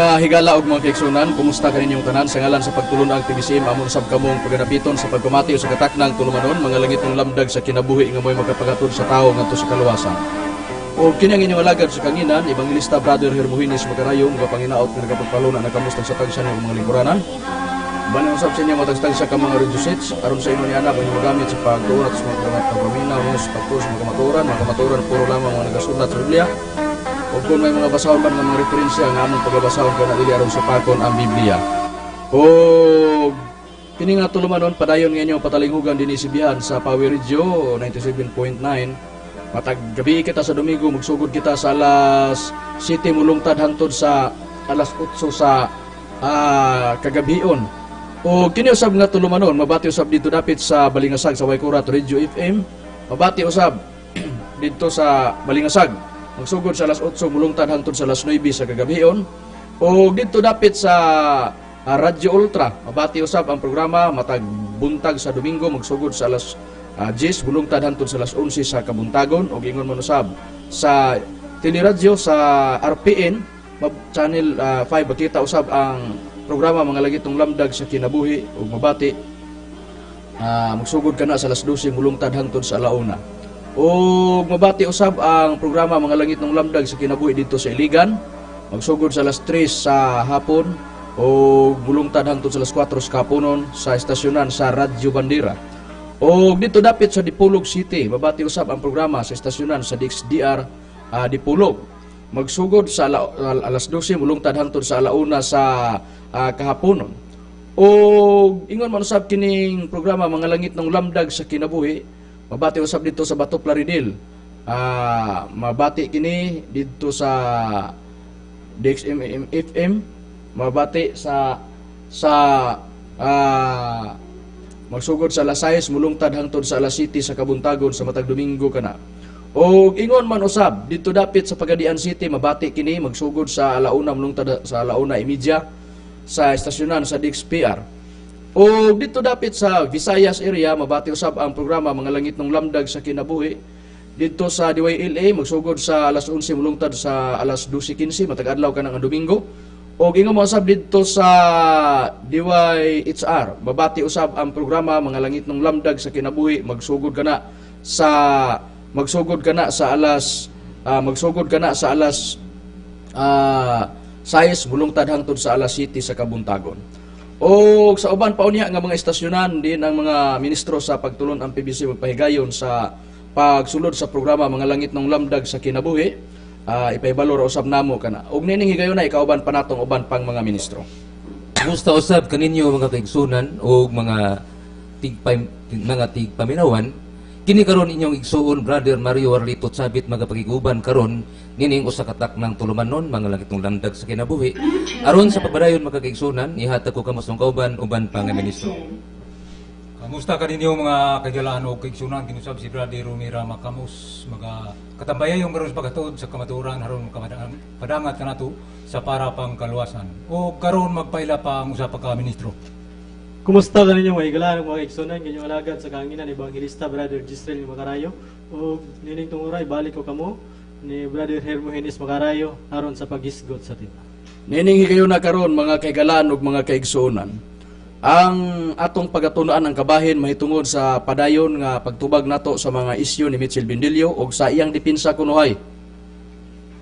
Mga higala og mga kaigsunan, kumusta kaninyong tanan? Sa ngalan sa pagtulon-ang PBCM, amon sab kamong paganapiton sa pagpamati sa kataknang tulumanon, Mga Langitnong Lamdag sa Kinabuhi nga mo'y makapagatod sa tawo ngadto sa kaluwasan. O kini ang inyong alagad sa kanginan, Evangelista Brother Hermogenes Macarayo, mga panginaot nga nagapagpaluna na kamusta sa tagsa ng mga lingkuranan. Banang usab sa inyo matagtag sa ka mga radio sets, aron sa inyo ni anak ang magamit sa pagtuon at sa mga pagpaminaw, sa pagtuo sa mga kamatuoran, puro lamang mga nagasulat sa Biblia. O kung may mga basahon man nga mga referensya nga among pagabasahon kana dili aron supakon ang Biblia. O kini nga tulumanon, padayon nga inyong patalinghugan dinhi sibihan sa Power Radio 97.9. Matag gabi kita sa Domingo, magsugod kita sa alas 7 mulungtad hangtod sa alas 8 sa kagabion. O kini usab nga tulumanon, mabati usab dito dapit sa Balingasag sa Waikurat Radio FM. Mabati usab dito sa Balingasag. Magsugod sa alas 8 mulungtad hangtod sa alas 9 sa kagabion. O dito dapit sa Radyo Ultra, mabati usab ang programa matag buntag sa Domingo, magsugod sa alas 10 mulungtad hangtod sa alas 11 sa kabuntagon. O ingon man usab sa teleradyo sa RPN Channel 5, makita usab ang programa Mga Langitnong Lamdag sa Kinabuhi ug mabati magsugod kana sa alas 12 mulungtad hangtod sa alauna. O mabati usab ang programa Mga Langitnong Lamdag sa Kinabuhi dito sa Iligan. Magsugod sa alas 3 sa hapon o mulungtad hangtod sa alas 4 sa kaponon sa estasyonan sa Radyo Bandera. O dito dapit sa Dipolog City, mabati usab ang programa sa estasyonan sa DXDR Dipolog. Magsugod sa alas 12 mulungtad hangtod sa alauna sa kahaponon. O ingon man usab kining programa Mga Langitnong Lamdag sa Kinabuhi, mabati usab dito sa Bato Plaridel. Mabati kini dito sa DXM FM, mabati sa sa magsugod sa alas 6 mulungtad hangtod sa alas 7 sa kabuntagon sa matag Domingo kana. O ingon man usab dito dapit sa Pagadian City, mabati kini magsugod sa alauna mulungtad sa 1:30 sa estasyonan sa DXPR. O dito dapit sa Visayas area, mabati usab ang programa Mga Langitnong Lamdag sa Kinabuhi dito sa DYLA, magsugod sa alas 11 mulungtad sa alas 12:15 matag adlaw kanang ang Domingo. O ingon mo usab dito sa DYHR, mabati usab ang programa Mga Langitnong Lamdag sa Kinabuhi, magsugod kana sa alas 6 mulungtad hangtod sa alas 7 sa kabuntagon. O sa uban pa unya nga mga estasyonan din ang mga ministro sa pagtulon ang PBC magpahigayon sa pagsulod sa programa Mga Langitnong Lamdag sa Kinabuhi, ipahibalo ra usab namo kana. Og nining higayon na ikauban pa natong uban pang mga ministro. Kumusta usab kaninyo, mga kaigsunan o mga tigpaminawan? Kini karon inyong igsuon, Brother Mario Arlito Chavit, mga pagiguban karon nining usa ka taknang tulumanon, Mga Langitnong Lamdag sa Kinabuhi. Aron sa pagpadayon, mga kaigsunan, ihatag ko kamo sa kauban uban pa nga ministro. Kamusta kaninyo, mga kahigalaan o kaigsunan? Kinusab si Brother Romira Makamos, mga katambayayong karon sa paghatod sa kamatuoran aron makapadangat kanato sa para pang kaluwasan. O karon magpaila pa ang usa pa ka ministro. Kumusta kaninyo, mga higalaan ug mga igsunan? Inyong alagad sa kahanginan, Evangelista Brother Gisrel Macarayo. Ug nining tunguray balik ko kamo ni Brother Hermogenes Macarayo aron sa paghisgot sa tema. Nining higayon na karon, mga kahigalaan ug mga kaigsuonan, ang atong pagatunan ang kabahin mahitungod sa padayon nga pagtubag nato sa mga isyu ni Mitchell Bendillo ug sa iyang depensa kunuhay.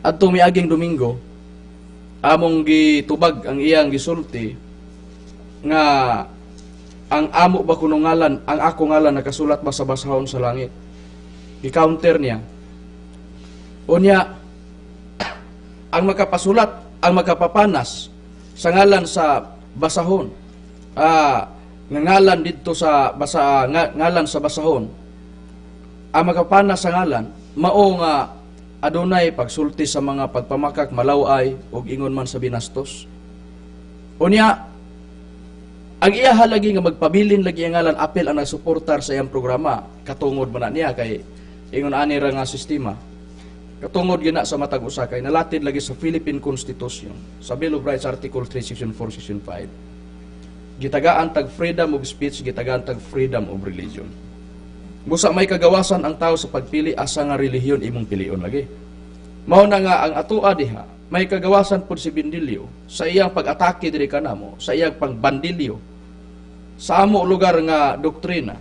Adtong miaging Domingo, among gitubag ang iyang gisulti nga ang amo ba kuno ngalan, ang ako ngalan nakasulat ba sa basahon sa langit. Gi-counter niya. Unya, ang makapasulat, ang makapapanas sa ngalan sa basahon, nga ngalan didto sa basa nga, ngalan sa basahon, ang makapanas sa ngalan mao nga adunay pagsulti sa mga pagpamakak, malaway ug ingon man sa binastos. Unya, ang iya lagi nga magpabilin lagi ang ngalan, apil ang nagsuportar sa iyang programa, katungod man na niya kay ingon ani ra nga sistema. Katungod gina sa matag usa kay nalatid lagi sa Philippine Constitution sa Bill of Rights, Article 3, Section 4, Section 5. Gitagaan tag freedom of speech, gitagaan tag freedom of religion. Busa may kagawasan ang tao sa pagpili asa nga relihiyon imong pilion lagi. Mao na nga ang atoa diha May kagawasan pod si Bindilyo sa iyang pag-atake diri kanamo, sa iyang pagbandilyo sa amo lugar nga doktrina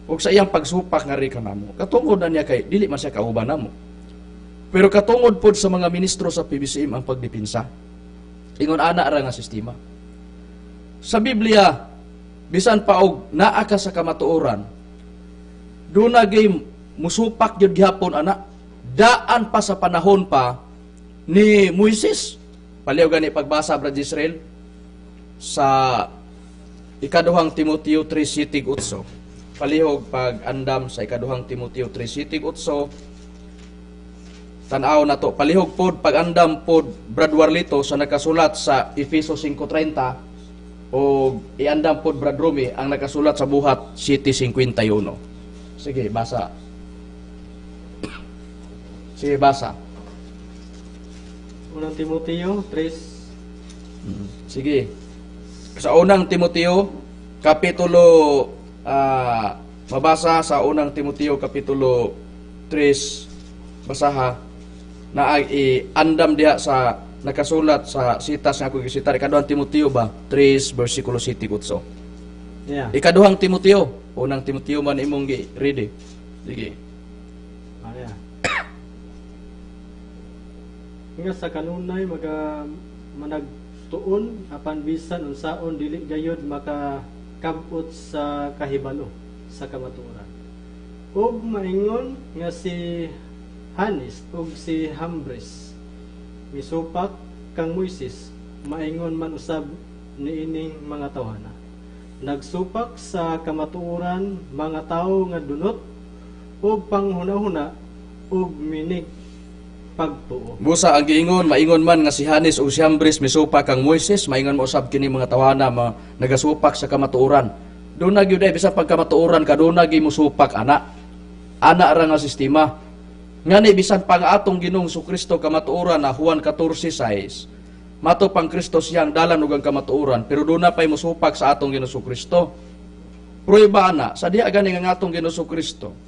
ug sa iyang pagsupak nga ri kanamo. Katungod na niya kay dili man siya kauban namo. Pero katungod pod sa mga ministro sa PBCM ang pagdepinsa. Ingon ana ra nga sistema. Sa Biblia, bisan pa og naa ka sa kamatuoran, duna gay musupak gyud gihapon ana, daan pa sa panahon pa ni Moises. Paliw gani pagbasa, Brad Israel, sa Ikaduhang Timoteo 3:8. Palihog pag andam sa Ikaduhang Timoteo 3:8. Tan-aw na to. Palihog pod pag-andam pod, Brad Warlito, sa nakasulat sa Efeso 5:30 o iandam pod, Brad Rumi, ang nakasulat sa Buhat 7:51. Sige, basa. Sige, basa. Unang Timoteo 3. Sige. Sa Unang Timoteo kapitulo mabasa sa Unang Timoteo kapitulo 3, basaha na i-andam diha sa nakasulat sa sitas nga ako gisitar, Ikaduhang Timoteo ba 3 versikulo 7 8. Ikaduhang Timoteo, Unang Timoteo man imong gi ready. Sige. Ah, yeah. Nga sa kanunay maga managtuon apan bisan unsaon dili gayud makakabot sa kahibalo sa kamatuoran. Ug maingon nga si Hanes ug si Hambres misupak kang Moises, maingon man usab niining mga tawhana nagsupak sa kamatuoran, mga tawo nga dunot ug panghunahuna ug minig pagtuo. Busa ang giingon, maingon man nga si Hanes ug si Hambres misupak kang Moises, maingon mo usab kini mga tawana ma nagasupak sa kamatuoran. Duna gyud ay bisan pagkamatuoran ka, duna gyud musupak ana. Ana ra nga sistema. Ngani bisan pa nga atong Ginoong Kristo kamatuoran na Juan 14:6. Mato pang Kristo siyang dalan ug ang kamatuoran, pero duna pay musupak sa atong Ginoong Kristo. Prueba ana, sa diha gani nga atong Ginoong Kristo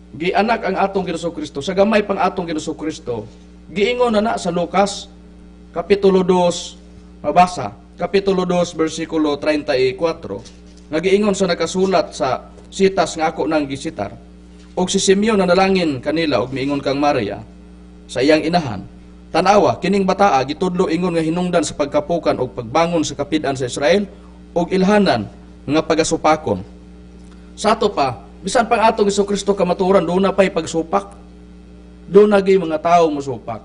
gianak ang atong Ginoong Kristo, sa gamay pang atong Ginoong Kristo, giingon na na sa Lucas kapitulo 2, mabasa, kapitulo 2 versikulo 34, nga giingon sa nakasulat sa sitas nga ako nang gisitar. Og si Simeon nanalangin kanila og miingon kang Maria sa iyang inahan, "Tanawa, kining bataa gitudlo ingon nga hinungdan sa pagkapukan og pagbangon sa kapid-an sa Israel og ilhanan nga pagasupakon." Sa ato pa, bisan pang atong Hesus Kristo kamatuoran, doon na pa'y pagsupak. Doon na mga tao musupak.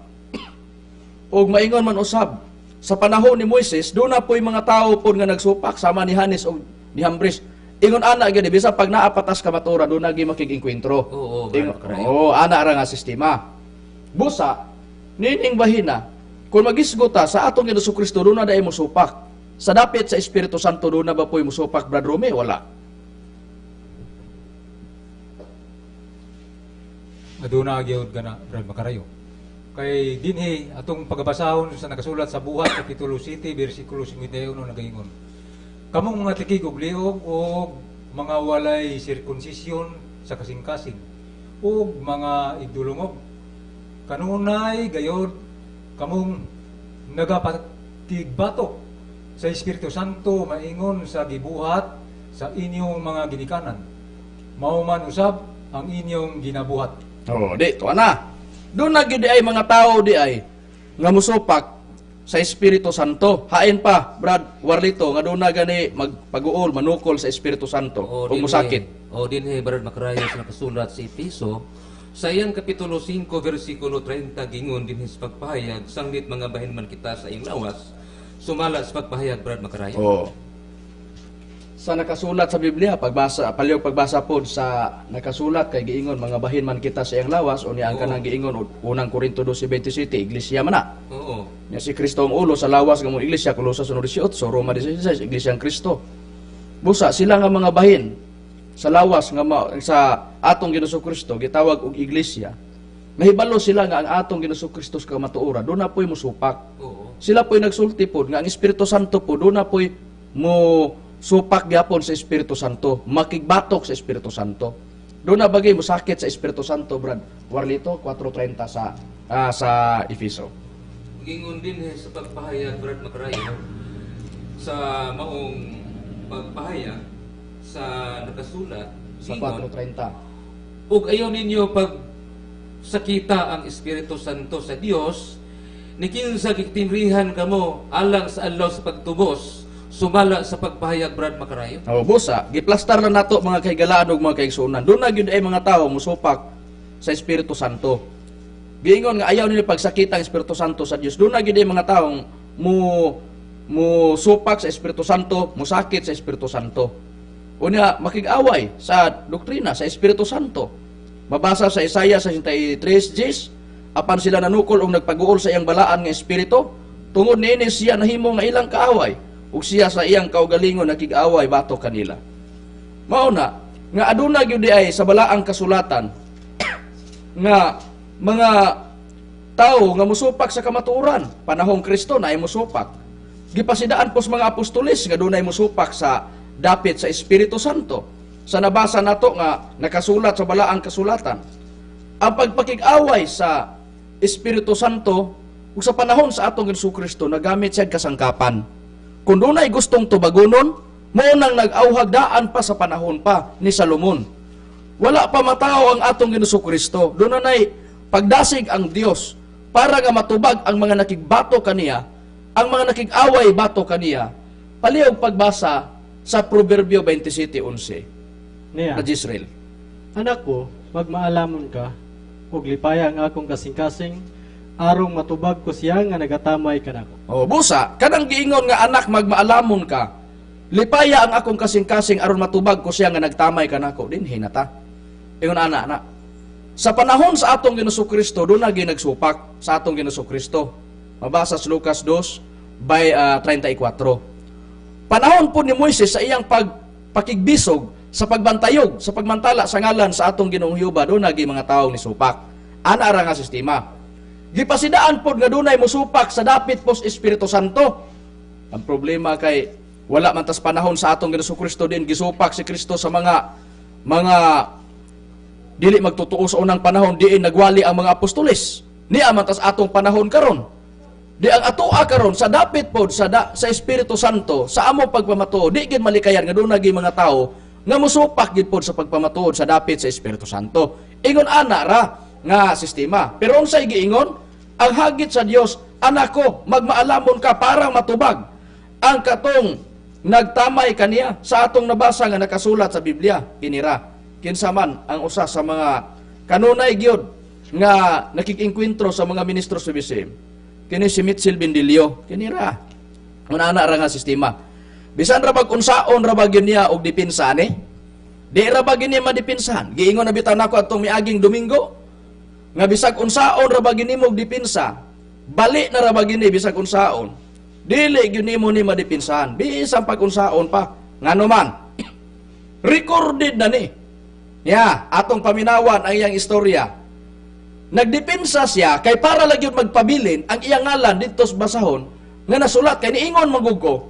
Og maingon man usab, sa panahon ni Moises, doon na po'y mga tao pod nga nagsupak, sama ni Hanes o ni Hambres. Ingon ana gyud, bisan pag naa patas kamatuoran, doon na gyud makig-engkwentro. Oo, Ingon, karayo. oo, ana ra nga sistema. Busa, nining bahina, kung magisgota sa atong Hesus Kristo, doon na dai musupak. Sa dapit sa Espiritu Santo, doon na ba po'y musupak, Brad Rome? Wala. Aduna gyud gana, Brad Makarayo. Kay dinhi atong pagabasahon sa nakasulat sa Buhat kapitulo 7 bersikulo 51 nagaingon: "Kamong mga tikig og liog og mga walay sirkunsisyon sa kasing-kasing ug mga igdulungog, kanunay gayod kamong nagapakigbatok sa Espiritu Santo maingon sa gibuhat sa inyong mga ginikanan. Mao man usab ang inyong ginabuhat." Oh, di to na. Doon na gyud ay mga tao di ay nga musupak sa Espiritu Santo. Hain pa, Brad Warlito, nga doon na gani magpaguol, manukol sa Espiritu Santo O, o musakit. O dinhi, Brad Makarayo, sa nakasulat sa Episo sa iyang kapitulo 5 versikulo 30, gingon dinhi sa pagpahayag, sanglit mga bahin man kita sa iyang lawas, sumala sa pagpahayag, Brad Makarayo. Oh. Sa nakasulat sa Biblia, pagbasa, palihog pagbasa pod sa nakasulat kay giingon mga bahin man kita sa iyang lawas o niya ang kanang giingon Unang Korinto 12:27, iglesia man na. Nya si Kristo ang ulo sa lawas nga mo iglesia, Kolosas 1:18, Roma 16, iglesia ang Kristo. Busa sila nga mga bahin sa lawas nga sa atong Ginoong Kristo gitawag og iglesia. Nahibalo sila nga ang atong Ginoong Kristo sa kamatuoran, doon na po'y musupak. Sila po'y nagsulti pod nga ang Espiritu Santo po doon na po'y mo supak gyapon sa Espiritu Santo, makigbatok sa Espiritu Santo. Doon na bagay musakit sa Espiritu Santo, Brad Warlito, 4:30 sa sa Efeso. Gingon din sa pagpahayag, Brad Makarayo, sa maong pagpahayag sa nakasulat Sa gingon, 4:30. ug ayaw ninyo pag sakita ang Espiritu Santo sa Dios, ni kinsa gitimrihan kamo alang sa adlaw sa pagtubos, sumala sa pagpahayag, Brad Makarayo. Oh, busa, giplastar lang nato, mga kahigalaan ug mga kaigsuonan. Doon na gyud ay mga tao musupak sa Espiritu Santo. Giingon nga ayaw nila pagsakita ang Espiritu Santo sa Dios. Doon na gyud ay mga taong mu mu supak sa Espiritu Santo, musakit sa Espiritu Santo. Unya makig-away sa doktrina sa Espiritu Santo. Mabasa sa Isaiah 63:10, apan sila nanukol og nagpaguol sa iyang balaan nga espiritu, tungod niini siya nahimo nga ilang kaaway ug siya sa iyang kaugalingon nakig-away batok kanila. Mao na nga aduna gyud di ay sa balaang kasulatan nga mga tao nga musupak sa kamatuoran. Panahong Kristo na ay musupak. Gipasidaan po sa mga apostoles nga dunay musupak sa dapit sa Espiritu Santo. Sa nabasa nato nga nakasulat sa balaang kasulatan. Ang pagpakig-away sa Espiritu Santo ug sa panahon sa atong Hesus Kristo nagamit siya kasangkapan. Kung dunay gustong tubagonon, mao nang nag-awhag daan pa sa panahon pa ni Salomon. Wala pa matao ang atong Ginoong Kristo. Doon na pagdasig ang Dios para nga matubag ang mga nakigbato kaniya, ang mga nakig-away bato kaniya. Palihog pagbasa sa Proverbio 27:11. Niya. Na Israel. Anak ko, magmaalamon ka, ug lipaya ang akong kasing-kasing, arong matubag ko siya nga nagatamay kanako. O busa, kanang giingon nga anak magmaalamon ka, lipaya ang akong kasing-kasing aron matubag ko siya nga nagtamay kanako, dinhi na ta. Ingon ana na. Sa panahon sa atong Ginoong Kristo, doon na ginagsupak sa atong Ginoong Kristo. Mabasa sa Lucas 2 by 34. Panahon po ni Moises sa iyang pagpakigbisog sa pagbantayog, sa pagmantala sa ngalan sa atong Ginoong Jehova, doon nagi mga taong nisupak. Ana ra nga sistema. Gipasidaan pod nga dunay musupak sa dapit pos Espiritu Santo. Ang problema kay wala man tas panahon sa atong Ginoong Kristo din gisupak si Kristo sa mga dili magtotoo sa unang panahon, diin nagwali ang mga apostoles. Niya man tas atong panahon karon. Di ang atoa karon sa dapit pod sa Espiritu Santo sa among pagpamatuod, di gid malikayan nga dunay mga tawo nga musupak gid pod sa pagpamatuod sa dapit sa Espiritu Santo. Ingon ana ra nga sistema. Pero unsay giingon? Ang hagit sa Dios, anak ko, magmaalamon ka para matubag ang katong nagtamay kaniya sa atong nabasa nga nakasulat sa Biblia. Kinira kinsa man ang usa sa mga kanunay gyud nga nakikengkwentro sa mga ministro sa BCM. Kini si Mitchell Bendilio, kinira. Una ra nga sistema. Bisan ra bag unsaon ra ba gyud niya og depensa ni? Di ra ba gyud niya madepinsahan? Giingon na bitaw nako atong miaging Domingo nga bisag unsaon ra ba gyud nimo og depensa, bali na ra ba gyud ni bisag unsaon. Dili gyud nimo ni madepinsahan. Bisan pag unsaon pa, ngano man. Recorded na ni. Ya, atong paminawan ang iyang istorya. Nagdepensa siya kay para lang yun magpabilin ang iyang ngalan dito sa basahon nga nasulat kay niingon manggug ko.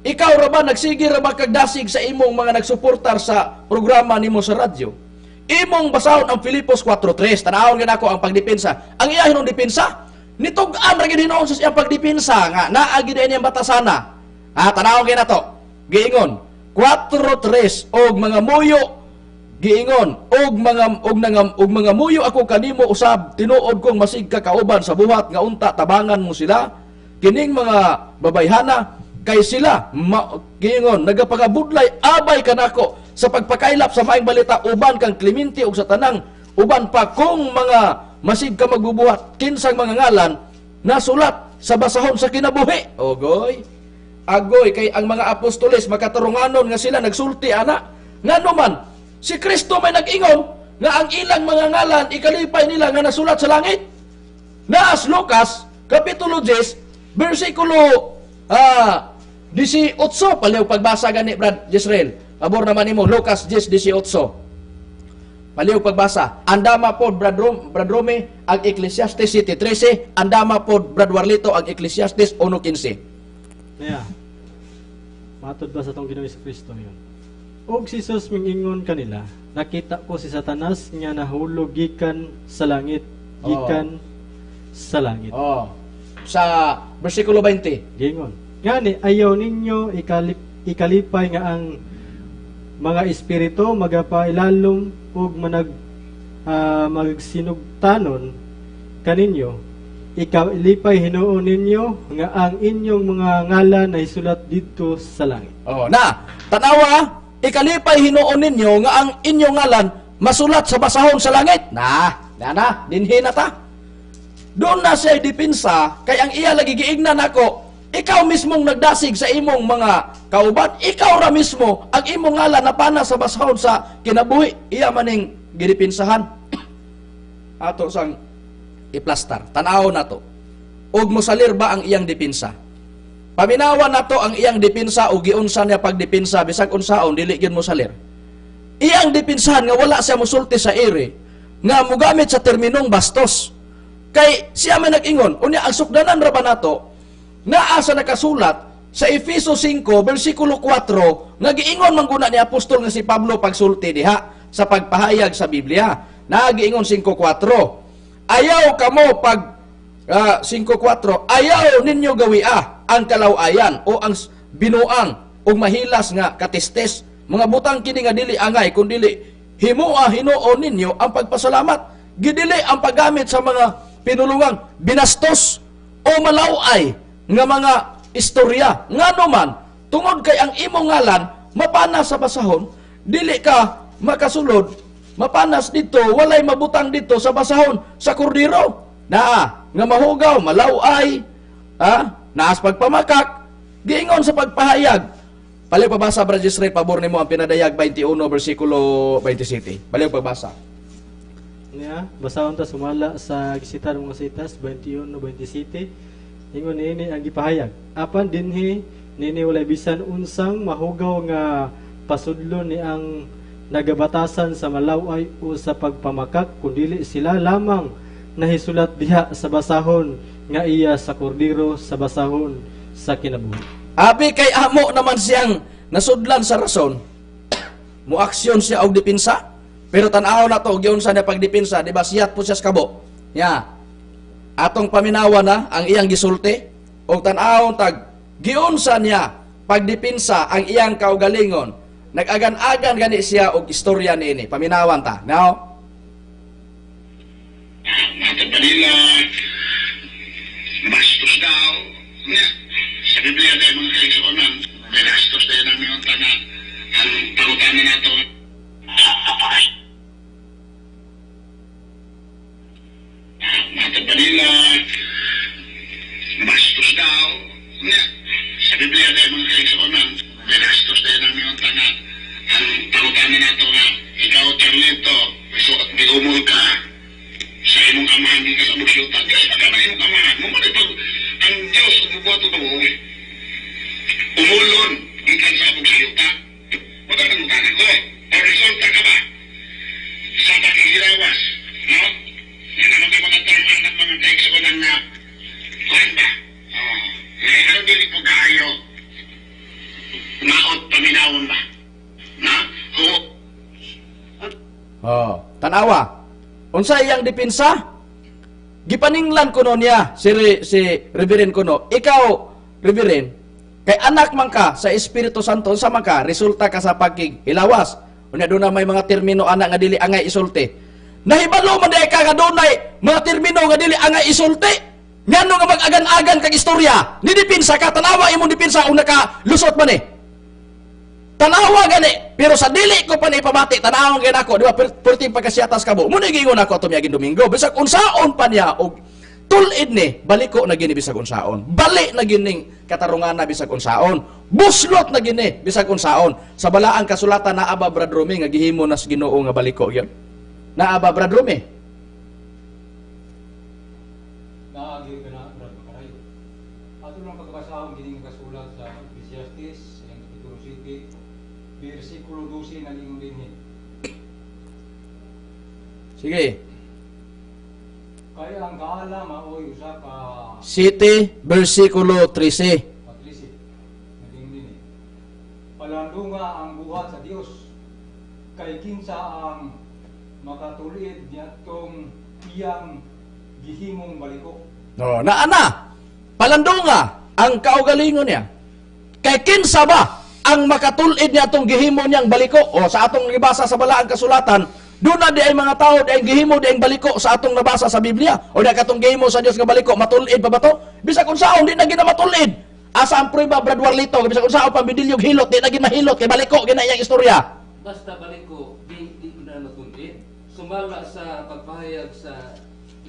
Ikaw ra ba nagsige ra ba kag dasig sa imong mga nagsuportar sa programa nimo sa radyo? Imong basahon ang Filipos 4:3. Tanawon gyud ako ang pagdepensa. Ang iya hinong depensa, nitug-an ra gyud hinuon sa iyang pagdepensa nga naa gyud niyang batasana. Ah, tanawon gyud nato. Giingon 4:3 og mga muyo, giingon og mga og nangam og mga muyo ako kanimo usab, tinuod kong masig ka kauban sa buhat nga unta tabangan mo sila kining mga babayhana kay sila giingon nagapangabudlay abay kanako sa pagpakaylap sa maayong balita uban kang Clemente ug sa tanang uban pa kung mga masig ka magbubuhat kinsang mga ngalan nasulat sa basahon sa kinabuhi. Ogoy agoy kay ang mga apostoles makatarunganon nga sila nagsulti ana, ngano man si Kristo may nag-ingon nga ang ilang mga ngalan ikalipay nila nga nasulat sa langit. Naas Lucas kapitulo 10 bersikulo 18, paliw pagbasa gani Brad Jezreel. Pabor naman nimo Lucas 10:18. Paliw pagbasa. Andama pod Brad Rom, Brad Rome ang Ecclesiastes 7:13, andama pod Brad Warlito ang Ecclesiastes 1:15. Niya. Matod ba sa tong Ginoong Kristo yun? Og si Jesus mingingon kanila, nakita ko si Satanas nga nahulog gikan sa langit, gikan sa langit. Oh. Sa versikulo 20. Gingon. Ngani ayaw ninyo ikalipay nga ang mga espiritu magapailalom ug manag magsinugtanon kaninyo. Ikalipay hinuon ninyo nga ang inyong mga ngalan ay sulat didto sa langit. Oh, na, tanawa, ikalipay hinuon ninyo nga ang inyong ngalan masulat sa basahon sa langit. Na, na na, dinhi na ta. Doon na siya dipinsa, kay ang iya lagi giignan nako, ikaw mismong nagdasig sa imong mga kauban, ikaw ra mismo ang imong ngalan napana sa basahon sa kinabuhi, iya maning gidipinsahan. Ato sang iplastar, tan-aw nato. Ug mosalir ba ang iyang dipinsa? Paminawan nato ang iyang dipinsa o giunsa niya pagdipinsa bisag unsaon dili gyud mosalir. Iyang dipinsahan nga wala siya mosulti sa ere nga mogamit sa terminong bastos. Kay siya may nag-ingon, unya ang sukdanan ra ba nato naa sa nakasulat sa Efeso 5 bersikulo 4 nga giingon man guna ni apostol nga si Pablo pagsulti diha sa pagpahayag sa Biblia. Naa giingon 5:4. Ayaw kamo pag 5:4, ayaw ninyo gawia ang kalawayan o ang binuang o mahilas nga katistes, mga butang kini nga dili angay kundili himoa hinuon ninyo ang pagpasalamat. Gidili ang paggamit sa mga pinulungang binastos o malaway nga mga istorya. Ngano man tungod kay ang imong ngalan mapanas sa basahon, dili ka makasulod, mapanas dito, walay mabutang dito sa basahon sa kordero. Naa nga mahugaw, malaway, naas pagpamakak, giingon sa pagpahayag. Balik pagbasa, Brother Ray, pabor nimo ang pinadayag 21 bersikulo 27. Balik pagbasa. Niya, basahon ta sumala sa gisitar mga sitas 21:27. Ingon niini ang gipahayag. Apan dinhi nini walay bisan unsang mahugaw nga pasudlo ni ang nagabatasan sa malaway o sa pagpamakak, kundili sila lamang nahisulat diha sa basahon nga iya sa kordero sa basahon sa kinabuhi. Abi kay amo naman siyang nasudlan sa rason, muaksyon siya og dipinsa. Pero tan-aw na to, giunsa niya pagdipinsa, di ba siyat po siya sa kabo. Ya. Atong paminawa na ang iyang gisulti og tan-aw tag giunsa niya pagdipinsa ang iyang kaugalingon. Nag-agan-agan gani siya og istorya niini. Paminawan ta. Now, Matag nila, bastos daw. Nga, sa Biblia dahil mga kaigsuonan, binastos dahil namin yung tanga. Ang pangutana nato, Matag nila, bastos daw. Nga, sa Biblia dahil mga kaigsuonan, binastos dahil namin yung tanga. Ang pangutana nato nga, ikaw, Charlito, giumol ka sa imong amahan ka sa busyota. Diyos pa ka na imong amahan. Mumali pag ang Diyos umubuhat o umulon gikan sa abog sa yuta. Wala nang utanan ko. O resulta ka ba sa pakihilawas? No? Yan naman yung mga term anak mga kaigsuonan na kuhan ba? Oh. Ngayon, ano dili po kaayo maot paminawon ba? Na? Oo. Oh, tanawa. Unsa iyang dipinsa? Gipaninglan kuno niya si Reverend kuno. Ikaw, Reverend, kay anak man ka sa Espiritu Santo, unsa man ka, resulta ka sa pagkihilawas. Unya doon na may mga termino anak nga dili angay isulti. Nahibalo man di ka nga dunay mga termino nga dili angay isulti. Ngano nga mag-agan-agan kag istorya? Nidipinsa ka, tanawa imong dipinsa una ka lusot man eh. Tanawa gani, pero sa dili ko pa na ipamati, tanawa gani ako, di ba, perting pagkasiatas ka mo. Muna giingon ako ato miyaging Domingo, bisag unsaon pa niya, og tulid ni, baliko na gini bisag unsaon. Bali na gining katarungan na bisag unsaon. Buslot na gini bisag unsaon. Sa balaang kasulatan naa ba, Brad Rumi, nga gihimo nas Ginoo nga baliko yun? Naa ba, Brad Rumi? Naagi ka na, Brad Makarayo. Ato lang pagkabasahon gining kasulat sa Ecclesiastes, ang Kapitulo 7, versikulo 12 na ingon dinhi. Sige. Kaya ang kaala maoy usa ka 7 versikulo 13. 13. Naging dinhi. Palandunga ang buhat sa Dios kay kinsa ang makatulid niadtong iyang gihimong baliko. No, naa na. Palandunga ang kaugalingon niya. Kay kinsa ba ang makatulid niya atong gihimo niyang baliko? O sa atong gibasa sa balaang kasulatan, doon na di ay mga tao di ay gihimo di ay baliko sa atong nabasa sa Biblia. O di katong gihimo sa Dios nga baliko, matulid pa ba to? Bisag unsaon di na ginamatulid. Asa ang prueba, Brad Warlito? Bisag unsaon pang bidilyog hilot, di na ginahilot kay baliko gina iyang istorya. Basta baliko di na matulid. Sumala sa pagpahayag sa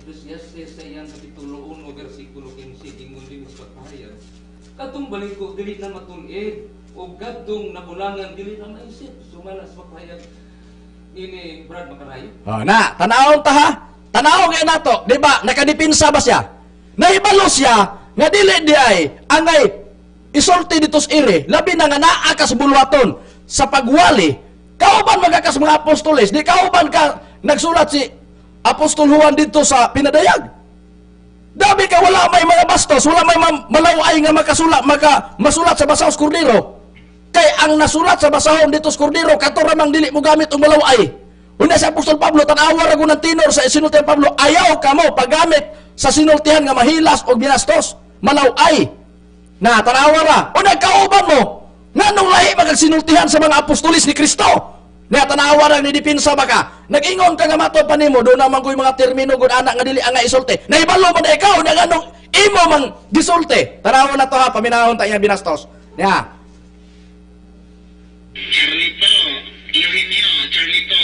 Ecclesiastes sa iyang kapitulo 1 versikulo 15 ingon din sa pagpahayag. Katong baliko dili na matulid o kadtong nabulangan dili na maisip. Sumala sa pagpahayag ini Brad Makarayo. Oh, na, tanawon ta ha. Tanaw ngay nato, di ba? Nakadipinsa ba siya? Nahibalo siya nga dili di ay angay isulti dito sa ire, labi na nga naa ka sa bulwaton sa pagwali. Kauban magakas mga apostoles, di kauban ka nagsulat si Apostol Juan dito sa pinadayag. Dabi ka wala may mga bastos, wala may malaway nga makasulat, masulat sa basahon sa kordero. Kay ang nasulat sa basahon dito sa kordero, kato ramang dili mo gamit og malaway. Una si Apostol Pablo, tan-awa ra ng tinor sa sinultihan Pablo, ayaw kamo paggamit sa sinultihan nga mahilas og binastos, malaway. Na tan-awa ra. Una kauban mo, nganong lahi magagsinultihan sa mga apostolis ni Kristo? Na tanawa ra ni dipinsa ba ka? Nag-ingon ka nga matod pa nimo, doon naman ko'y mga termino gud anak nga dili ang nga isulti. Nahibalo man ikaw na nganong imo mang gisulti. Tanawa na to ha, paminahon ta iyang binastos. Ya. Charlito, Eugenio, Charlito,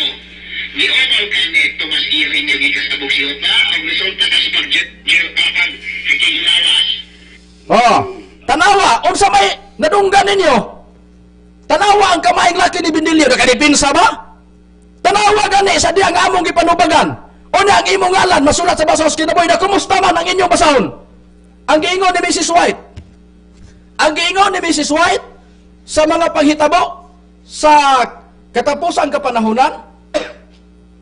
giumol ka ni Tomas Eugenio gikas abog siyota, ang resulta ka sa pag-hilawas. Oh, tanawa, unsa may nadunggan ninyo? Tanawa ang kamaing laki ni Bindilyo, nakadipinsa ba? Tanawa gani sa diya nga among gipanubagan. Unya ang imong ngalan masulat sa basahon sa kinabuhi na kumusta man ang inyong basahon? Ang giingon ni Mrs. White. Ang giingon ni Mrs. White sa mga panghitabo sa katapusang kapanahonan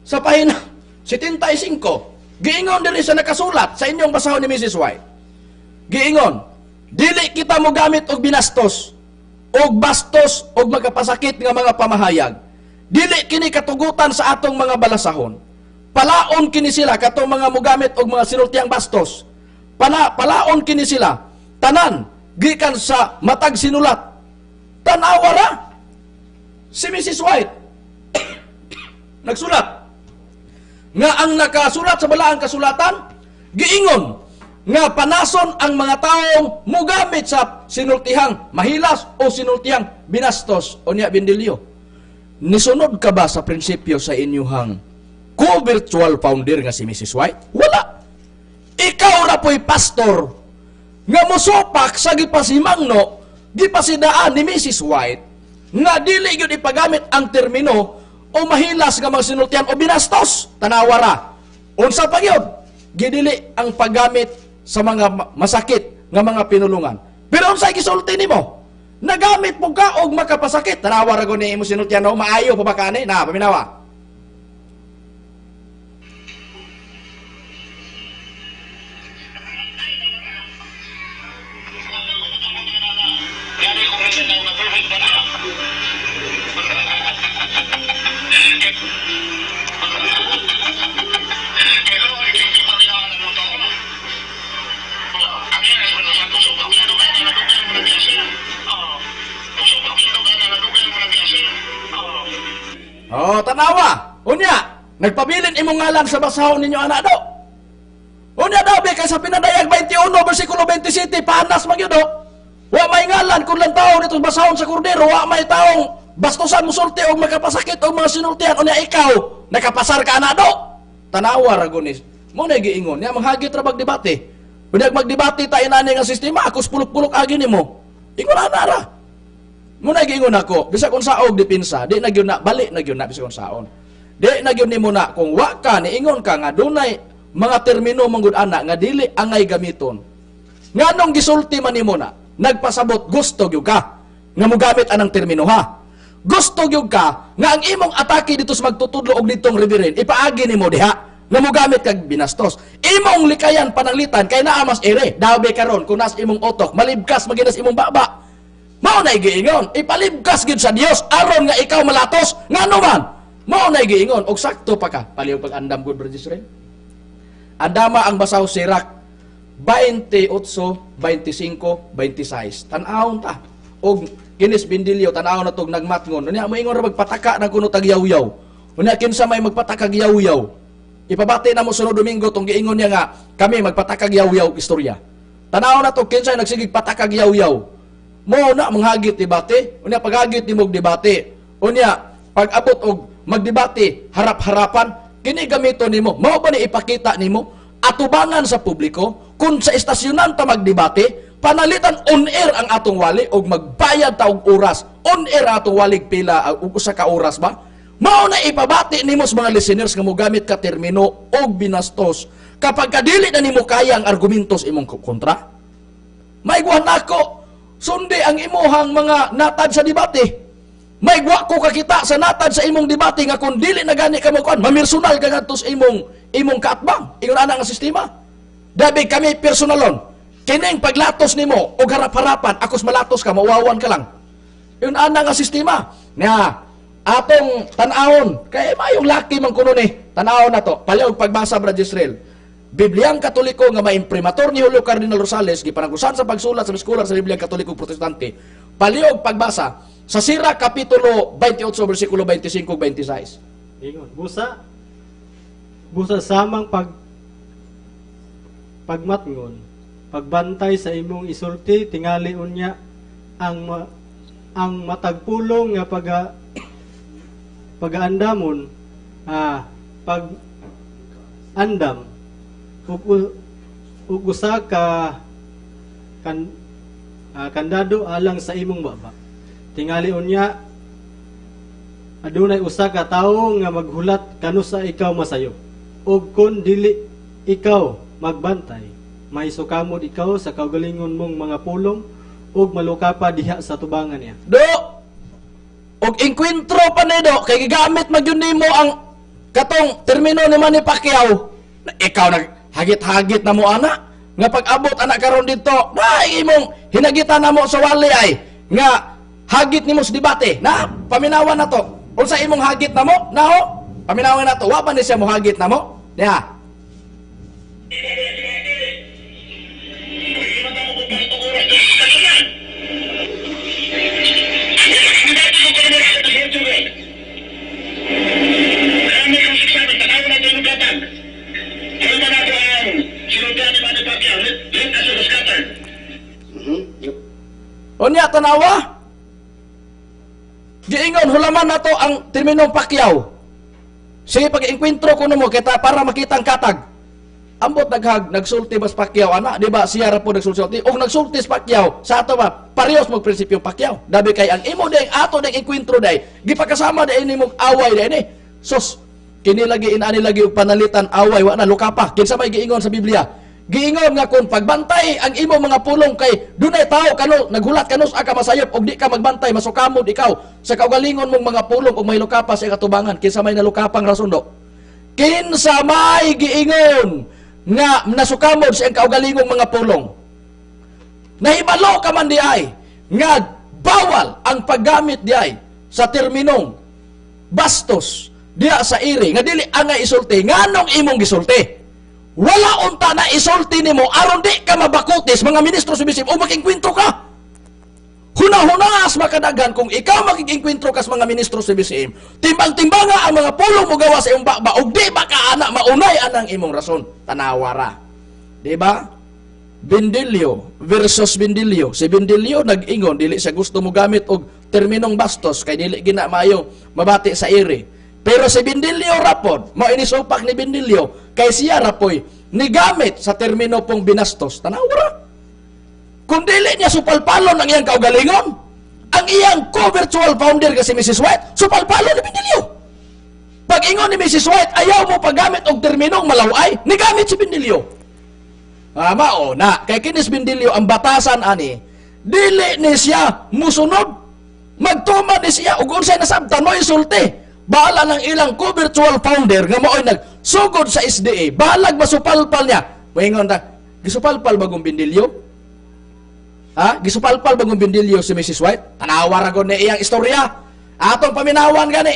sa pahina 75, giingon diri sa nakasulat sa inyong basahon ni Mrs. White. Giingon, dili kita mo gamit og binastos og bastos og magapasakit nga mga pamahayag. Dili kini katugutan sa atong mga balasahon. Palaon kini sila katong mga mogamit og mga sinultiang bastos. Palaon kini sila tanan gikan sa matag sinulat. Tan-awa ra si Mrs. White nagsulat nga ang nakasulat sa balaang kasulatan giingon nga panason ang mga taong mugamit sa sinultihang mahilas o sinultihang binastos o niya Bindilyo. Nisunod ka ba sa prinsipyo sa inyuhang co-virtual founder nga si Mrs. White? Wala. Ikaw ra po'y pastor nga musupak sa gipasimangno, gipasidaan ni Mrs. White nga dili gyud ipagamit ang termino o mahilas nga mga sinultihan o binastos. Tanawa ra. Unsa pa gyud? Gidili ang paggamit sa mga masakit nga mga pinulungan. Pero unsay gisulti nimo? Nagamit mo ka og makapasakit. Tanawa ra gud ni imo sinultihan, no? Maayo pa ba kani? Na paminawa. Oh, tanawa. Unya, nagpabilin imong ngalan sa basahon ninyo anak do. Unya daw kay sa pinadayag 21 versikulo 27 panas man gyud do. Wa may ngalan kun lang tawo dito basahon sa kordero, wa may taong bastusan musulti og makapasakit og mga sinultihan. Unya ikaw nakapasar ka anak do. Tanawa ra gud ni. Mo na giingon nya manghagit ra magdebate. Unya magdebate ta inani nga sistema ako pulok-pulok agi nimo. Ingon ana ra. Muna giingon ako, bisag unsa og depensa, di na gyud na balik na gyud na bisag unsaon. Di na gyud nimo na kung wa ka niingon ka nga dunay mga termino manggod ana nga dili angay gamiton. Nganong gisulti man nimo na, nagpasabot gusto gyud ka nga mogamit anang termino ha. Gusto gyud ka nga ang imong atake dito sa magtutudlo og ditong reverend ipaagi nimo diha nga mogamit kag binastos. Imong likayan pananglitan kay naa mas ere, daw be karon kun nas imong utok malibkas maginas imong baba. Mao na giingon, ipalibkas gyud sa Dios aron nga ikaw malatos ngano man. Mao na giingon og sakto pa ka. Palihog pag-andam gud Brother Israel. Andama ang basaw sirak 28, 25, 26. Tan-awon ta. Og kinis Bindilyo, tan-awon na tog nagmatngon. Unya moingon ra magpataka na kuno tag yaw-yaw. Unya kinsa may magpatakag yaw-yaw. Ipabati na mo sunod Domingo tong giingon niya nga kami magpatakag yaw-yaw istorya. Tan-awon na to kinsa nagsigig patakag yaw-yaw. Mo na manghagit debate, unya paghagit nimog debate. Unya pag-abot og magdebate harap-harapan, kini gamito nimo. Mao ba ni ipakita nimo atubangan sa publiko kung sa estasyonan ta magdebate, panalitan on air ang atong wali og magbayad ta og oras. On air atong wali pila og usa ka oras ba? Mao na ipabati nimo sa mga listeners nga mogamit ka termino og binastos kapag kadili na nimo kaya ang argumentos imong kontra. Maigwan nako sundi ang imuhang mga natad sa debate. Maigwa ko kakita sa natad sa imong debate nga kung dili na gani ka magkuan, mamersonal ka ngadto sa imong kaatbang. Ingon ana nga sistema. Dabi kami personalon. Kining paglatos nimo og harap-harapan, akos malatos ka, mauwawan ka lang. Ingon ana nga sistema. Nya atong tan-awon kay mayong laki man kuno ni. Tan-awon nato. Palihog pagbasa, Brad Israel. Bibliang Katoliko nga maimprimator ni Julio Cardinal Rosales gipanangkusan sa pagsulat sa scholar sa Bibliang Katoliko Protestante. Palihog pagbasa sa Sira Kapitulo 28 versikulo 25 26. Ingon, busa busa samang pagmatngon, pagbantay sa imong isulti, tingali unya ang matagpulong nga pagaandamon, pag andam ug usa ka kandado alang sa imong baba. Tingali unya adunay usa ka tawo nga maghulat kanusa ikaw masayo. Ug kun dili ikaw magbantay, maisukamod ikaw sa kaugalingon mong mga pulong ug malukapa diha sa tubangan niya. Do og engkwentro pa ni do kay gigamit magyud nimo ang katong termino ni Manny Pacquiao. Ikaw naghagit-hagit na mo ana nga pag-abot ana karon didto, na imong hinagitan na mo sa wali ay nga hagit nimo sa debate. Na paminawan na to. Unsa imong hagit na mo? Naho, paminawan na to. Wa pa ni siya mo hagit na mo? Niya. Unya tanawa. Giingon hulaman nato ang terminong Pacquiao. Sige pag-engkwentro kuno mo kita para makita ang katag. Ambot naghag nagsulti bas Pacquiao ana, di ba siya ra po nagsulti og nagsulti sa Pacquiao sa ato ba parehas mo prinsipyo Pacquiao. Dabi kay ang imo ding ato ding engkwentro day gipakasama day nimong away day ni. Sus kini lagi inani lagi og panalitan away wa na lukapa. Kinsa may giingon sa Biblia? Giingon nga kung pagbantay ang imong mga pulong kay dunay tao kano naghulat kanus aka masayop og di ka magbantay masukamod ikaw sa kaugalingon mong mga pulong og mahilukapa sa katubangan. Kinsa may nalukapang rason do? Kinsa may giingon nga nasukamod sa iyang kaugalingong mga pulong? Nahibalo ka man di ay nga bawal ang paggamit di ay sa terminong bastos diya sa iri nga dili angay isulti. Nganong imong gisulti? Wala unta na isulti nimo aron di ka mabakutis mga ministro sa BCM o makingkwentro ka. Huna-hunas makadaghan kung ikaw makikingkwentro ka sa mga ministro sa BCM. Timbang-timbanga ang mga pulong mo gawa sa imong baba og di ba ka ana maunay anang imong rason. Tanawara. Di ba? Bindilyo versus Bindilyo. Si Bindilyo nag-ingon dili siya gusto mo gamit og terminong bastos kay dili gina maayo mabati sa iri. Pero si Bindilyo rapod, mao ini supak ni Bindilyo kay siya rapoy nigamit sa termino pong binastos. Tanawara. Kung dili niya supalpalon ang iyang kaugalingon, ang iyang co-virtual founder kasi Mrs. White, supalpalon ni Bindilyo. Pag ingon ni Mrs. White, ayaw mo paggamit og terminong malaway, nigamit si Bindilyo. Mao na, kay kinis Bindilyo ang batasan ani, dili ni siya musunod, magtuman ni siya ug unsay nasabtan mo insulti. Bahala ng ilang co-virtual founder nga mao'y nagsugod sa SDA, bahalag masupalpal niya. Moingon ta, gisupalpal bagong Bindilyo? Ha? Gisupalpal bagong Bindilyo si Mrs. White? Tanawa ra gud ni iyang istorya. Atong paminawan gani.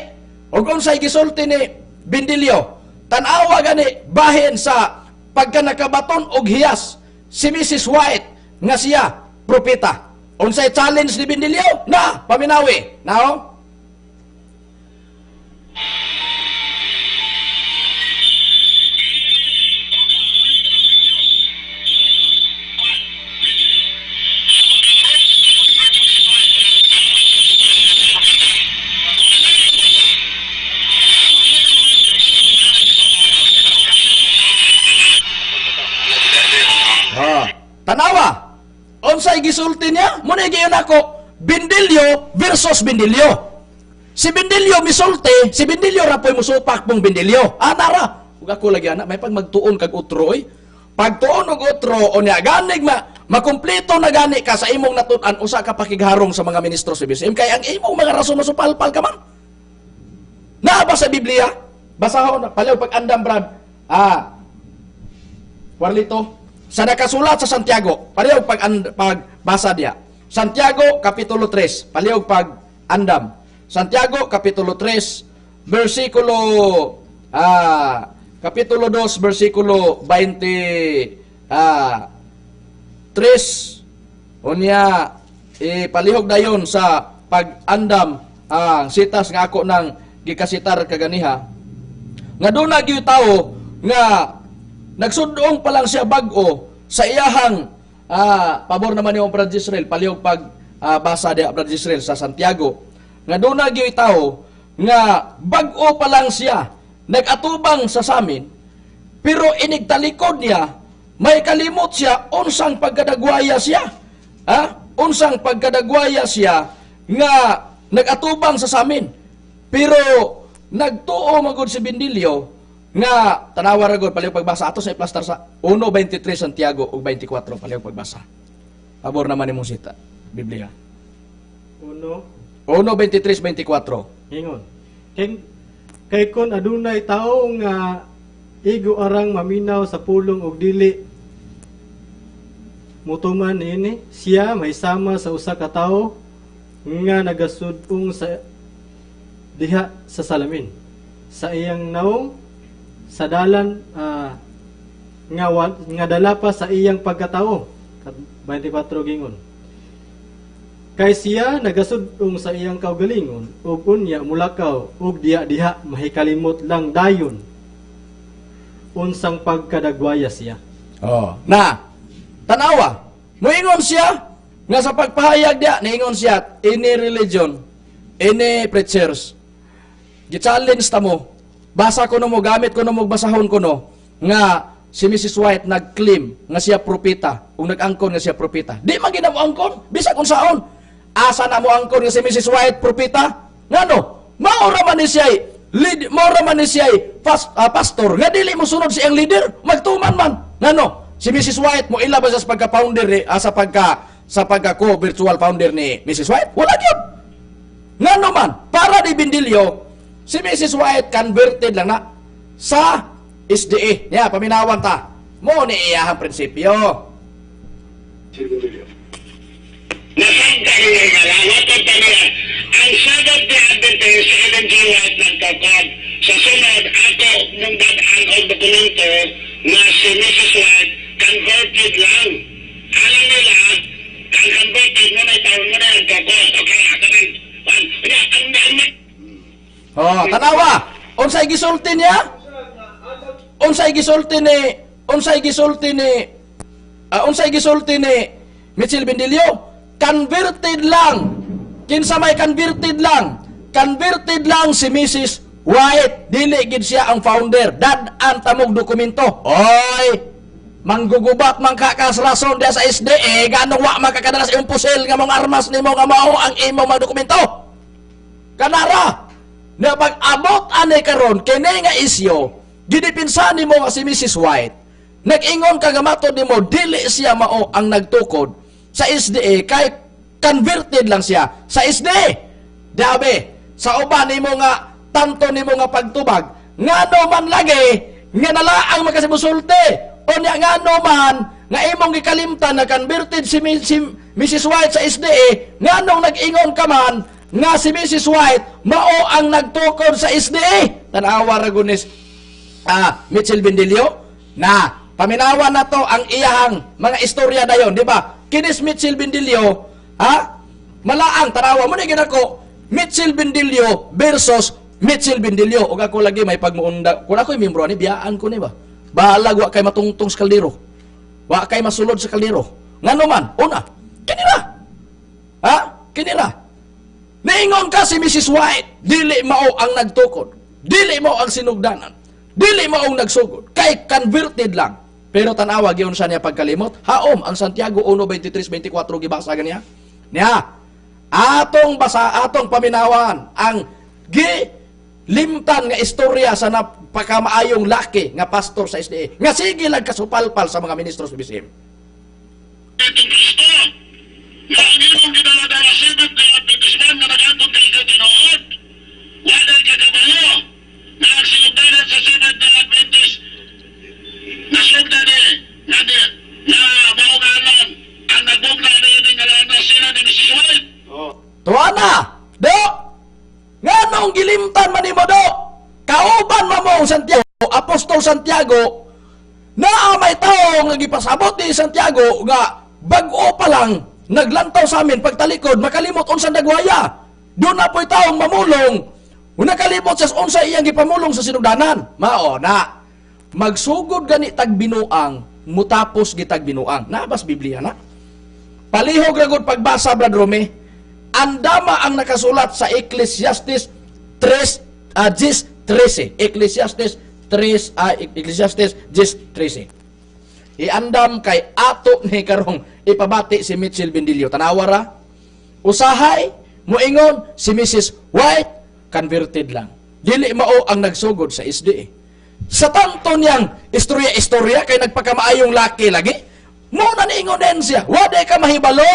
Ug unsay gisulti ni Bindilyo? Tan-awa gani bahin sa pagka nakabaton og hiyas si Mrs. White nga siya propeta. Unsay challenge ni Bindilio? Na, paminawi. Now, tanawa. Unsay gisulti niya? Muna giyon ako, Bindilio versus Bindilio. Si Bindilio misulti, si Bindilio ra po'y musupak pong Bindilio. Nara. Ug ako lagi ana, may pag magtuon kag utro oy. Pagtuon og utro unya ganig makumpleto na gani ka sa imong natun-an usa ka pakigharong sa mga ministro sa BCM kay ang imong mga rason masupalpal ka man. Naa ba sa Biblia? Basahon paliw pag-andam Brad. Warlito sa nakasulat sa Santiago, palihog pagbasa diya. Santiago Kapitulo 3, palihog pag-andam. Santiago Kapitulo 3, versikulo Kapitulo 2, versikulo 23. Unya ipalihog dayon sa pag-andam ang sitas nga ako nang gikasitar kaganiha. Nga doon na gyud tawo nga nagsudong pa lang siya bag-o sa iyahang pabor naman ni Brad Israel, palihog pag basa diha Brad Israel sa Santiago. Nga doon na gyud tawo nga bag-o pa lang siya nag-atubang sa samin, pero inigtalikod niya, may kalimot siya unsang pagkadagwaya siya. Unsang pagkadagwaya siya nga nag-atubang sa samin. Pero nagtuo magud si Bindilio nga tanawa ra gud palihog pagbasa ato sa iplastar sa 1:23 Santiago ug 24 palihog pagbasa. Pabor naman nimong sita Biblia. 1:23-24. Ingon. Kay kon adunay tawo nga igo arang maminaw sa pulong og dili mutuman niini, siya mahisama sa usa ka tawo nga nagasud-ong sa diha sa salamin sa iyang naong sa dalan nga dala pa sa iyang pagkatao. 24 gingon. Kay siya nagasud-ong sa iyang kaugalingon ug unya mulakaw ug diha diha mahikalimot lang dayon unsang pagkadagwaya siya. Oh, na tanawa, moingon siya nga sa pagpahayag diha niingon siya any religion, any preachers. Gi-challenge ta mo. Basa ko no mo, gamit ko no mo, basahon ko no nga si Mrs. White nag-claim nga siya propeta ug nag-angkon nga siya propeta. Di man gid mo angkon bisag unsaon. Asa na mo angkon nga si Mrs. White propeta? Ngano? Mao ra man ni siya lead, mao ra man ni siya pastor nga dili mo sunod sa iyang leader, magtuman man. Ngano? Si Mrs. White mo ila ba sa pagka-founder ni sa pagka co-virtual founder ni Mrs. White? Wala gyud. Ngano man? Para ni Bindilio, si Mrs. White converted lang na sa SDA. Ya, paminawan ta. Mo ni iyahang prinsipyo. Ang sagot ni Adventist sa Ellen G. White nagkakod. Sa sunod, ako nung dadaan og dokumento na si Mrs. White converted lang. Alam nila, ang converted mo na taon mo na nagkakod. Okay, ako nang... Oh, tanawa. Unsay gisulti niya? Unsay gisulti ni unsay gisulti ni unsay gisulti ni Mitchell Bindilio? Converted lang. Kinsa may converted lang? Converted lang si Mrs. White. Dili gid siya ang founder. Dad-an tamog dokumento. Oy, manggugubat man ka kas rason diya sa SDA, ganong wa makakadala sa imong pusil nga mong armas nimo nga mao ang imong mga dokumento. Kanara na pag-abot ani karon kini nga isyo, gidipinsa nimo nga si Mrs. White. Nag-ingon ka nga matod nimo dili siya mao ang nagtukod sa SDA kay converted lang siya sa SDA. Dabe, sa uban nimo nga tanto nimo nga pagtubag, ngano man lagi nga nalaang makasimusulte o niya ngano man nga imong gikalimtan na converted si Mrs. White sa SDA, nganong nag-ingon ka man nga si Mrs. White mao ang nagtukod sa SDA. Tanawa ra gunis Mitchell Bindilio na Paminawan na to ang iyahang mga istorya dayon, di ba? Kinis Mitchell Bendilio, ha? Malaang tanawa mo ni ginako Mitchell Bendilio versus Mitchell Bendilio. Ug ako lagi may pagmuunda. Kung ako'y membro ani, biyaan ko ni ba? Bahalag wa kay matungtong sa kaldero. Wa kay masulod sa kaldero. Ngano man, una, kinira. Ha? Kinira. Niingon ka si Mrs. White, dili mao ang nagtukod. Dili mao ang sinugdanan. Dili mao ang nagsugod. Kay converted lang. Pero tanawa giyon sa niya pagkalimot. Haom ang Santiago 1:23-24 gibasa ganiya. Niya, atong basa, atong paminawan ang gilimtan nga istorya sa napakamaayong laki nga pastor sa SDA nga sige lang kasupalpal sa mga ministro sa BCM. Itong Kristo, nga ang imong gidala-dala Seventh Day Adventist man nga nag-antong kay ikaw tinuod, walay kakabalo, nga ang sinugdanan sa Seventh Day Adventist, nasugdan ni, nga di, nga mao ngalan, ang nagbugna ni ini nga lana sila ni Mrs. White. Tuwa na! Do! Nganong gilimtan man nimo do? Kauban man mo Santiago, Apostol Santiago, naa may tao nga gipasabot ni Santiago nga bag-o pa lang naglantaw sa amin pagtalikod makalimot unsa nagwaya. Doon na po'y taong mamulong, nakalimot sa unsa iyang gipamulong sa sinugdanan. Mao na. Magsugod gani tag binuang, mutapos gitag binuang. Nabas Biblia na. Palihog ra gud pagbasa, Brad Rome. Andama ang nakasulat sa Ecclesiastes 3 10:13. Ecclesiastes 3 Ecclesiastes 10:13. Iandam kay ato ni karong ipabati si Mitchell Bendilio. Tanawa ra. Usahay moingon si Mrs. White converted lang. Dili mao ang nagsugod sa SDA. Sa tanto niyang istorya-istorya kay nagpakamaayong laki lagi, mo na niingon din siya. Wala ka mahibalo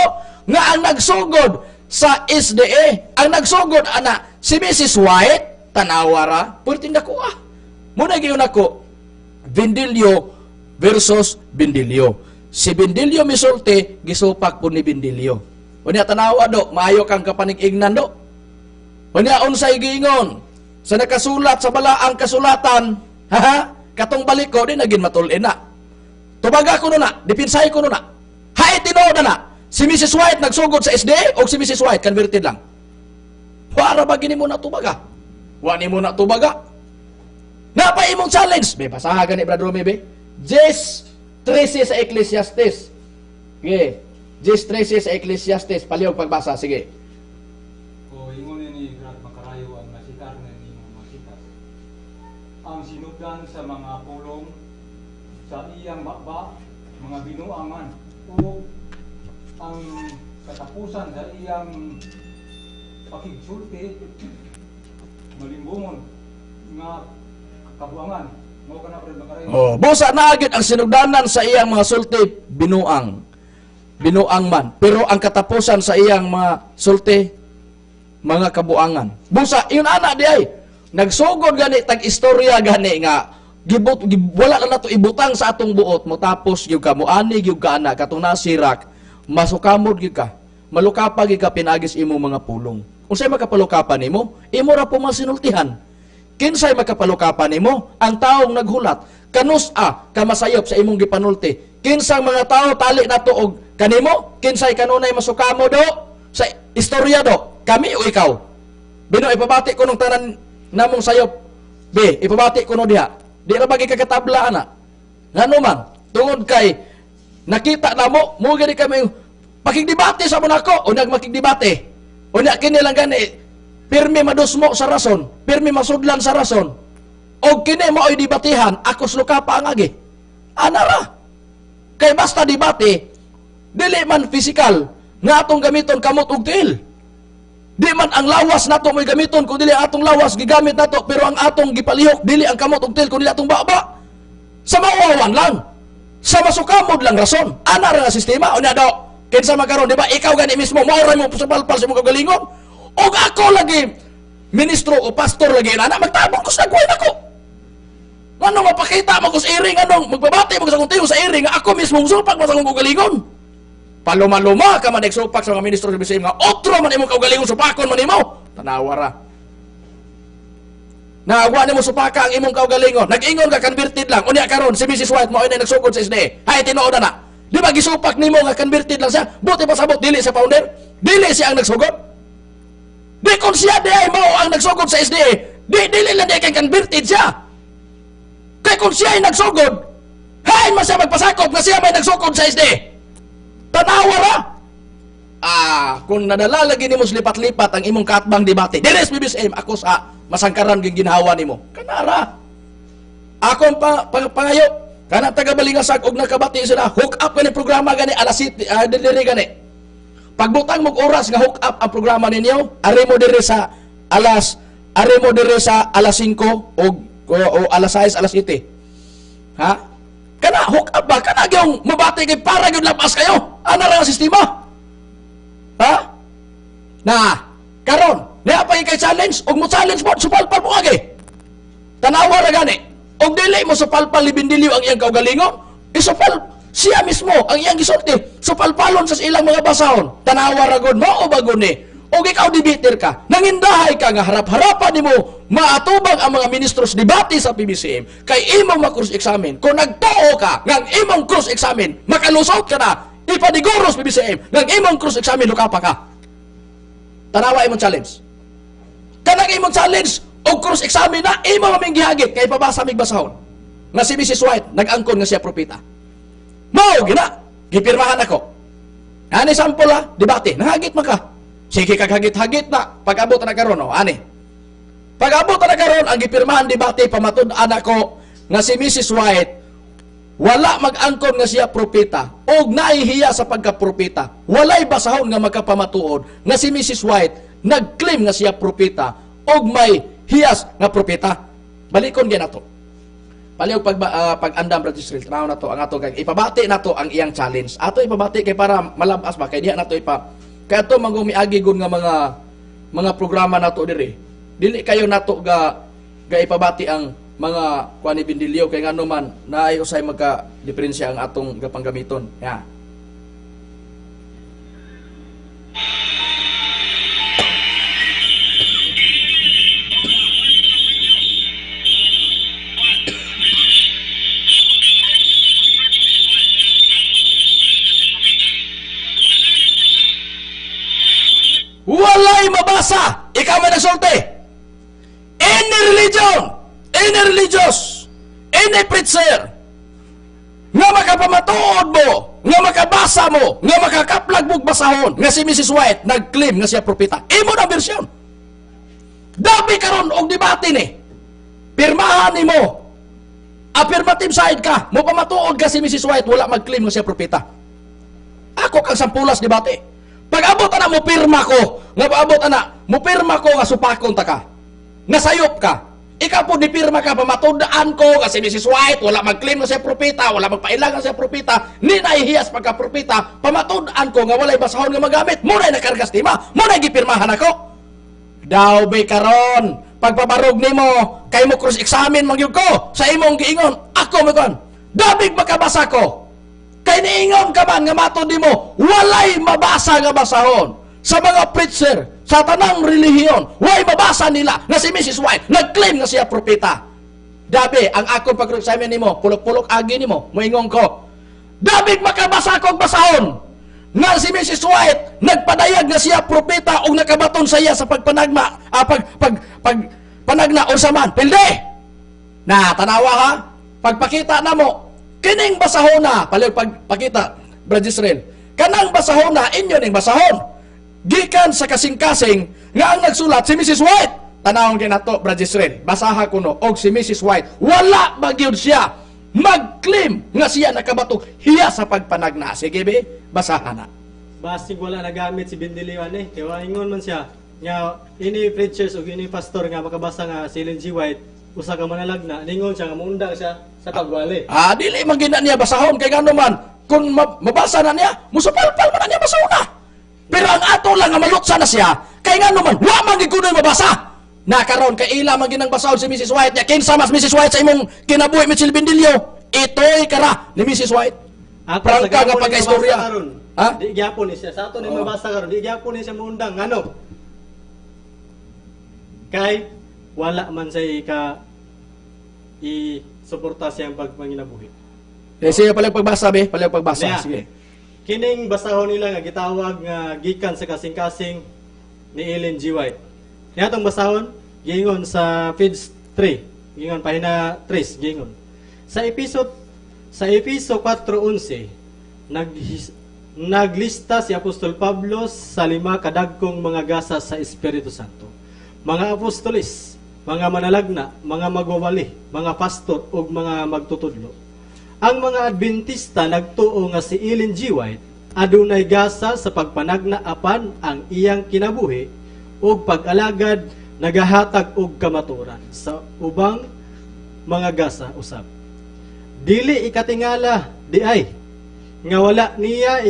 nga ang nagsugod sa SDA, ang nagsugod ana si Mrs. White, tanawa ra, pwede nako ah. Muna giyon ako, Bendilio versus Bendilio. Si Bendilio misulti, gisupak po ni Bendilio. Unya tanawa do, maayo kang kapanig-ignan do. Unya unsay giingon sa nakasulat sa balaang kasulatan, ha, katong balik ko di naging matul-in na. Tubaga ko na, dipinsay ko na. Hay tinuod na na. Si Mrs. White nagsugod sa SDA o si Mrs. White converted lang. Para ba gini mo na tubaga? Wa ni mo na tubaga. Napa imong challenge. Be basaha gani Brad Rome be. 10:13 sa Ecclesiastes. Sige. 10:13 sa Ecclesiastes palihog pagbasa sige. O ingon ni Brad Makarayo ang nasikar na nimo masikas. Ang sinugdan sa mga pulong sa iyang baba, mga binuangan o ang katapusan sa iyang pakigsulti malimbungon nga kabuangan. Mao kana Brad Makarayo. Oh, busa naagid ang sinugdanan sa iyang mga sulti binuang. Binuang man, pero ang katapusan sa iyang mga sulti mga kabuangan. Busa yun ana di ay nagsugod gani tag istorya gani nga gibot wala lang nato ibutang sa atong buot mo tapos gyud ka moani gyud ka ana katong nasirak masukamod gyud ka malukapa gyud ka pinagis imong mga pulong. Unsay makapalukapa nimo? Imo ra po masinultihan. Kinsay makapalukapa nimo? Ang taong naghulat kanus-a ka masayop sa imong gipanulti. Kinsang mga tao tali nato og kanimo? Kinsay kanunay masukamo do sa istorya do? Kami o ikaw? Bino ipabati ko nung tanan namong sayop. B, ipabati ko no diha. Di ra ba gikatabla ana? Ngano man tungod kay nakita namo mo gani kami pakigdebate sa nako o nagmakigdebate. Unya kini lang gani pirmi madusmo sa rason, pirmi masudlan sa rason. Og kini mao'y debatihan, akos lukapa ang agi. Ana ra. Kay basta debate, dili man physical nga atong gamiton kamot og tiil. Di man ang lawas nato mo'y gamiton, kun dili ang atong lawas gigamit nato, pero ang atong gipalihok dili ang kamot og tiil kun dili atong baba. Sa mauwawan lang. Sa masukamod lang rason. Ana ra nga sistema. Unya do, kinsa man karon, di ba? Ikaw gani mismo mao ra mo palpal sa imong kaugalingon. Og ako lagi ministro o pastor lagi ana magtabok ko sa nagway nako. Ngano mapakita mo ko sa iri, nganong magbabati mo sa akong tiyo sa iri nga ako mismo supak mo sa akong kaugalingon. Paluma-luma ka man nagsupak sa mga ministro sa BCM nga otro man imong kaugalingon supakon man nimo. Tanawa ra. Na wa nimo supaka ang imong kaugalingon. Nag-ingon ka converted lang. Unya karon si Mrs. White mao na nagsugod sa SDA. Hay tinuod na. Di ba gisupak nimo nga converted lang siya? Buti pa sabot dili sa founder. Dili siya ang nagsugod. Di kung siya di ay mao ang nagsugod sa SDA, di dili lang di kay converted siya. Kay kung siya ay nagsugod, hain man siya magpasakop nga siya may nagsugod sa SDA. Tanawa ra. Kung nadala lagi nimo lipat-lipat ang imong katbang debate. Diri sa BBCM ako sa masangkaran ging ginhawa nimo. Kanara. Akong pangayo kana taga Balingasag og nakabati sila, hook up kani programa gani alas 7 diri gani. Pagbutang mog oras nga hook up ang programa ninyo, ari mo diri sa alas 5 o alas 6, alas 7. Ha? Kana hook up ba kana gyung mabati kay para gyud labas kayo. Ana ra ang sistema. Ha? Na karon, niya pa kay challenge og mo challenge mo supalpal mo kage. Tanawa ra gani. Og dili mo supalpal ni Bindilyo ang iyang kaugalingon, isupal siya mismo ang iyang gisulti, supalpalon sa ilang mga basahon. Tanawa ra gud mao ba gud ni? Og ikaw debater ka, nangindahay ka nga harap-harapan nimo maatubang ang mga ministros debate sa PBCM kay imong ma-cross-examine. Kung nagtuo ka nga ang imong cross-examine makalusot ka na, ipaniguros PBCM nga ang imong cross-examine lukapa ka. Tanawa imong challenge. Kanang imong challenge og cross-examine na imo maming gihagit kay ipabasa mig basahon nga si Mrs. White nag-angkon nga siya propeta. Mao gina gipirmahan ako. Ani sample ha, debate, nahagit man ka. Sige kag hagit-hagit na pag-abot na karon oh, ani. Pag-abot na karon ang gipirmahan debate pamatud-an ako nga si Mrs. White wala mag-angkon nga siya propeta og naihiya sa pagka-propeta. Walay basahon nga magkapamatuod nga si Mrs. White nag-claim nga siya propeta og may hiyas nga propeta. Balikon gyud nato. Palihog pag-andam Brother Israel, tanaw nato ang ato kay ipabati nato ang iyang challenge. Ato ipabati kay para malabas ba kay diha nato ipa kay ato mangumiagi gud nga mga programa nato diri. Dili kayo nato ga ipabati ang mga kuan ni Bindilyo kay ngano man naay usay magka diferensya ang atong gapanggamiton. Ya. Walay mabasa. Ikaw may nagsulti. Any religion, any religious, any preacher nga makapamatuod mo, nga makabasa mo, nga makakaplag mo basahon nga si Mrs. White nag-claim nga siya propeta. Imo na bersyon. Dabi karon og debate ni. Pirmahan nimo. Affirmative side ka, mo pamatuod ka si Mrs. White wala mag-claim nga siya propeta. Ako kang sampulas debate. Pag-abot ana mo pirma ko, nga paabot ana, mo pirma ko nga supakon ta ka. Nasayop ka. Ikaw po ni pirma ka pamatud-an ko nga si Mrs. White wala mag-claim nga siya propeta, wala magpailang nga siya propeta, ni nahihiyas pagka propeta, pamatud-an ko nga walay basahon nga magamit, mo na nakargas tima, mo na gipirmahan ako. Daw be karon, pagpabarog nimo, kay mo cross-examine man gyud ko sa imong giingon, ako mo kon. Dabig makabasa ko. Kay niingon ka man nga matod nimo, walay mabasa nga basahon sa mga preacher, sa tanang relihiyon, walay mabasa nila nga si Mrs. White nag-claim nga siya propeta. Dabi, ang akong pag-examine nimo, pulok-pulok agi nimo, moingon ko. Dabig makabasa kog basahon nga si Mrs. White nagpadayag nga siya propeta ug nakabaton sa iya sa pagpanagma, pag panagna unsa man. Pilde. Na tanawa ha, pagpakita namo kining basahona, palihog pagpakita, Brother Israel. Kanang basahona, inyo ning basahon. Gikan sa kasing-kasing nga ang nagsulat si Mrs. White. Tanawon kay nato, Brother Israel. Basaha kuno og si Mrs. White wala magyud siya mag-claim nga siya nakabatog hiya sa pagpanagna. Sige be, basaha na. Basig wala nagamit si Bindilyo ani. Kay ingon man siya nga ini preachers og ini pastor nga makabasa nga si Ellen G. White usa ka manalagna, ningon siya nga muundang siya sa pagwali. Dili man gina niya basahon kay ngano man kung mabasa na niya, musupalpal man na niya basahon na. Pero ang ato lang nga malutsa na siya kay ngano man wa man gid kunoy mabasa. Na karon kay ila man ginang basahon si Mrs. White niya. Kinsa mas Mrs. White sa imong kinabuhi Mitchell Bindilyo? Itoy kara ni Mrs. White. Ako Prangka sa nga pagka-istorya. Ha? Di gyapon ni siya. Sa ato ni mabasa karon, di gyapon ni siya muundang ngano. Kay wala man say ika i-suporta siyang pagpanginabuhi. Eh, sige, palag pagbasa, be. Palag pagbasa. Niya. Sige. Kining basahon nila nga gitawag nga gikan sa kasing-kasing ni Ellen G. White. Niya atong basahon giingon sa page 3, giingon pahina 3, giingon. Sa Episo 4:11 naglista si Apostol Pablo sa lima kadagkong mga gasa sa Espiritu Santo. Mga apostolis, mga manalagna, mga magwawali, mga pastor ug mga magtutudlo. Ang mga Adventista nagtuo nga si Ellen G. White adunay gasa sa pagpanagna apan ang iyang kinabuhi ug pag-alagad nagahatag og kamatuoran sa ubang mga gasa usab. Dili ikatingala di ay nga wala niya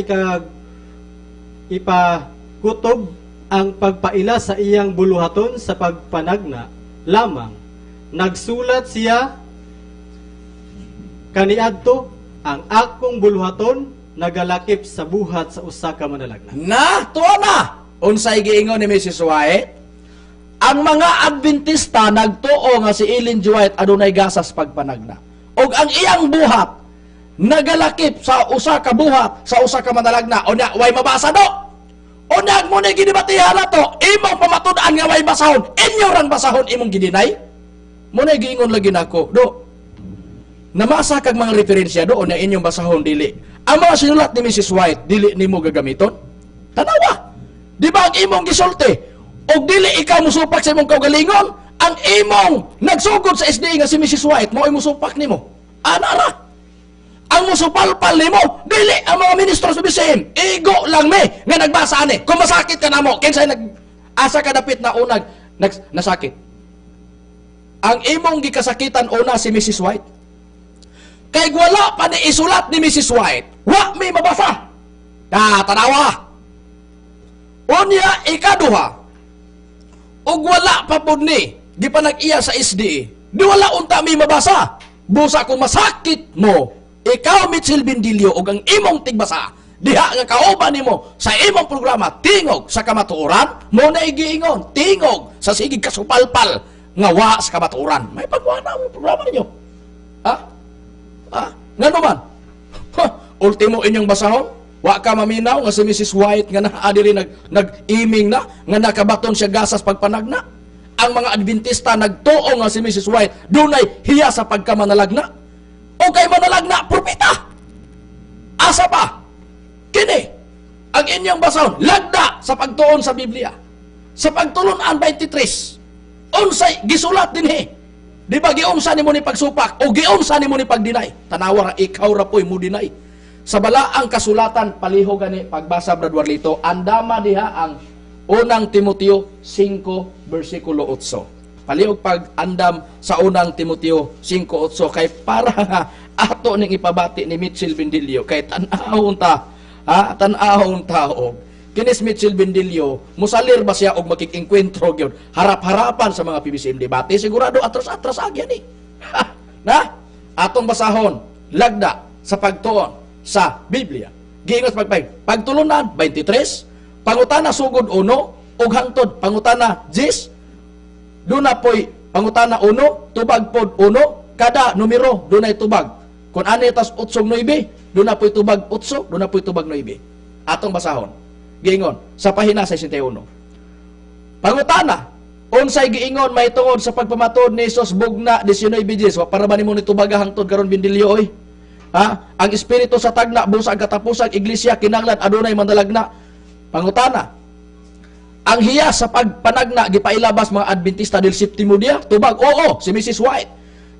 ipakutob ang pagpaila sa iyang buluhaton sa pagpanagna lamang. Nagsulat siya kaniadto, "Ang akong buluhaton nagalakip sa buhat sa usa ka manalagna." Na, tuwa na! Unsay giingon ni Mrs. White? Ang mga Adventista nagtuo nga si Ellen G. White adunay gasas pagpanagna. Og ang iyang buhat nagalakip sa usa ka buhat sa usa ka manalagna. Unya way mabasa do. Unya mo ni gidebatihan nato, imong pamatud-an nga way basahon, inyo rang basahon imong gidinay. Mo na giingon lagi nako, do. Namasa kag mga referensya doon na inyong basahon dili. Ang mga sinulat ni Mrs. White dili nimo gagamiton. Tanawa. Di ba ang imong gisulti? Og dili ikaw musupak sa imong kaugalingon, ang imong nagsugod sa SDA nga si Mrs. White mao musupak nimo. Ana ra. Ang musupalpal nimo dili ang mga ministro sa BCM. Igo lang me nga nagbasa ani. Kung masakit ka namo, kinsay nag asa ka dapit na unag nag, nasakit? Ang imong gikasakitan una si Mrs. White. Kay wala pa ni isulat ni Mrs. White, wa may mabasa. Da, tanawa. Unya, ikaduha. Ug wala pa pud ni gipanag-iya sa SDA. Di wala unta may mabasa. Busa kung masakit mo, ikaw Mitchell Bendillo ug ang imong tigbasa, diha nga kauban nimo sa imong programa Tingog sa Kamatuoran, mo na giingon tingog sa sigig kasupalpal nga wa sa kamatuoran. May pagwana mo programa ninyo. Ha? Ha? Ngano man? Ha, ultimo inyong basahon, wa ka maminaw nga si Mrs. White nga naa diri nag-iming na nga nakabaton siya gasas pagpanagna. Ang mga Adventista nagtuo nga si Mrs. White dunay hiya sa pagkamanalagna. O kay manalagna, propeta. Asa pa? Kini ang inyong basahon, lagda sa pagtuon sa Biblia. Sa pagtulunan 23, unsay gisulat dinhi? Di ba giunsa nimo ni pagsupak o giunsa nimo ni pagdinay? Tanawa ra, ikaw ra po'y mo dinay. Sa balaang kasulatan paliho gani pagbasa, Brad Warlito, andama diha ang Unang Timoteo 5 bersikulo 8. Palihog pag andam sa Unang Timoteo 5:8 kay para nga ato ning ipabati ni Mitchell Bendillo kay tan-awon ta, ha, tan-awon ta og kinis Mitchell Bendillo musalir ba siya og makik-engkwentro gyud harap-harapan sa mga PBCM debate, sigurado atras-atras agya ni. Na atong basahon lagda sa pagtuon sa Biblia. Giingon sa pagpag pagtulunan 23, pangutana sugod 1 ug hangtod pangutana 10, duna poy pangutana 1, tubag pod 1, kada numero dunay tubag. Kung ani tas 8 9, duna poy tubag 8, duna poy tubag 9. Atong basahon. Giingon sa pahina 61. Pangutana, unsay giingon mahitungod sa pagpamatuod ni Jesus bugna 19 wa para ba nimo ni tubaga hangtod karon, Bindilyo, oy? Ha? Ang espiritu sa tagna busa ang katapusan iglesia kinahanglan adunay manalagna. Pangutana, ang hiya sa pagpanagna gipailabas mga Adventista del Septimo Dia? Tubag, oo, si Mrs. White.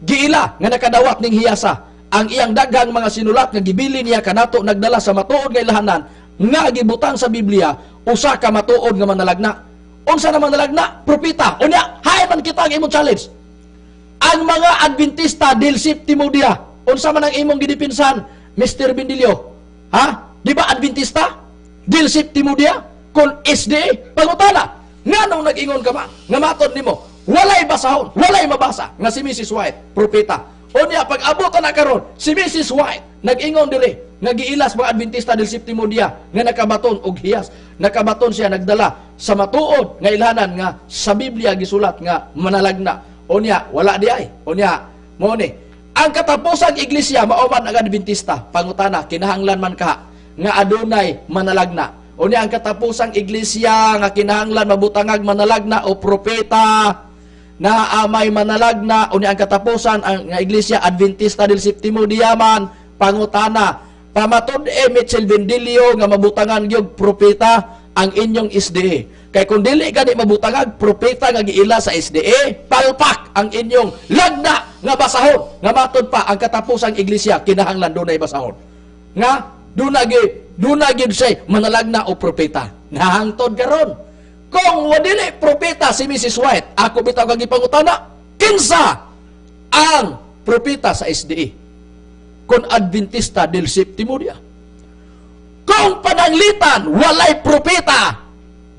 Giila nga nakadawat ning hiyasa. Ang iyang daghang mga sinulat nga gibili niya kanato nagdala sa matuod nga ilahanan nga gibutang sa Biblia usa ka matuod nga manalagna. Unsa na manalagna? Propeta. Unya, hay man kita ang imong challenge. Ang mga Adventista del Septimo Dia, unsa man ang imong gidipinsan, Mr. Bindilio? Ha? Di ba Adventista? Del Septimo Dia? Kung SDA, pangutana, nganong nag-ingon ka ba? Nga matod nimo, walay basahon, walay mabasa nga si Mrs. White, propeta. Unya, pag abot na karon, si Mrs. White nag-ingon diri Nga giilas mga Adventista del Septimo Dia nga nakabaton og hiyas. Nakabaton siya, nagdala sa matuod nga ilhanan nga sa Biblia gisulat nga manalagna. Unya wala di ay. Unya mo ni ang katapusang iglesia mao man ang Adventista. Pangutana, kinahanglan man ka nga adunay manalagna? Unya ang katapusang iglesia nga kinahanglan mabutangag manalagna o propeta na amay manalagna, unya ang katapusan ang nga iglesia Adventista del Septimo Dia man. Pangutana, pamatud e Mitchell Bendilio nga mabutangan gyud propeta ang inyong SDA? Kay kung dili gani mabutangag propeta nga giila sa SDA, palpak ang inyong lagna nga basahon, nga matud pa ang katapusang iglesia kinahanglan dunay basahon nga duna gyud siya manalagna o propeta. Nahangtod karon, kung wadili propeta si Mrs. White, ako bitaw kang gipangutana, kinsa ang propeta sa SDA kung Adventista del Septimo Dia? Kung pananglitan walay propeta,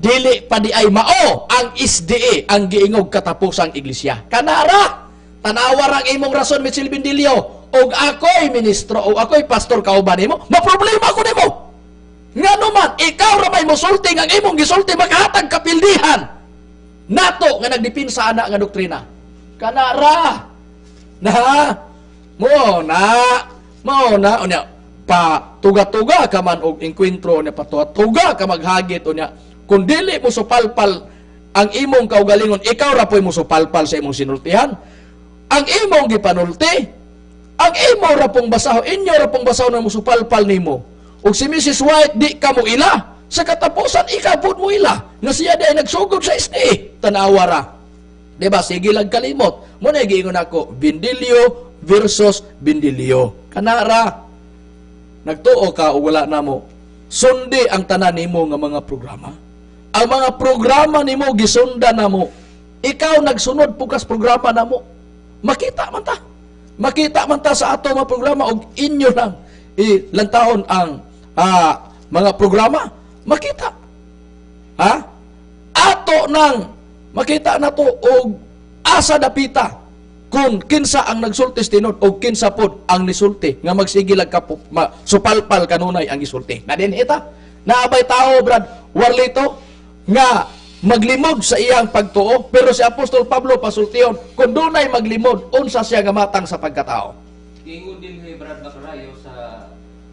dili pa di ay mao ang SDA ang giingog katapusang iglesia. Kanara, tanawa ang imong rason, Mitchell Bendilio, og ako'y ministro o ako'y pastor kauban nimo, maproblema ko nimo. Ngano man, ikaw ra may mosulti ang imong gisulti makahatag kapildihan nato nga nagdipinsa ana nga doktrina. Kanara. Na mo na mo na unya pa tuga-tuga ka man og engkwentro, unya patuga ka maghagit, unya kung dili mo supalpal ang imong kaugalingon, ikaw ra po'y mo supalpal sa imong sinultihan. Ang imong gipanulti, ang imo ra pong basaho, inyo ra pong basaho na mo supalpal nimo. Ug si Mrs. White di ka mo ila, sa katapusan ikaw pud mo ila nga siya di ay nagsugod sa SDA. Tanawa ra. Diba? Sige lang kalimot. Mo na giingon ako, Bendilio versus Bendilio. Kanara. Nagtuo ka o wala na mo, sundi ang tanan nimo nga mga programa. Ang mga programa nimo gisunda na mo. Ikaw nagsunod pukas programa namo. Makita man ta. Makita man ta sa ato mga programa og inyo lang ilantahon ang mga programa. Makita. Ha? Ato nang makita na to og asa dapita kung kinsa ang nagsulti tinud og kinsa pod ang nisulti nga magsige lang ka supalpal kanunay ang gisulti. Na din ita. Naabay tao, Brad Warlito, nga maglimod sa iyang pagtuo, pero si Apostol Pablo pasultion kung dunay maglimod, unsa siya nga matang sa pagkatao. Ingon din kay Brad Macarayo sa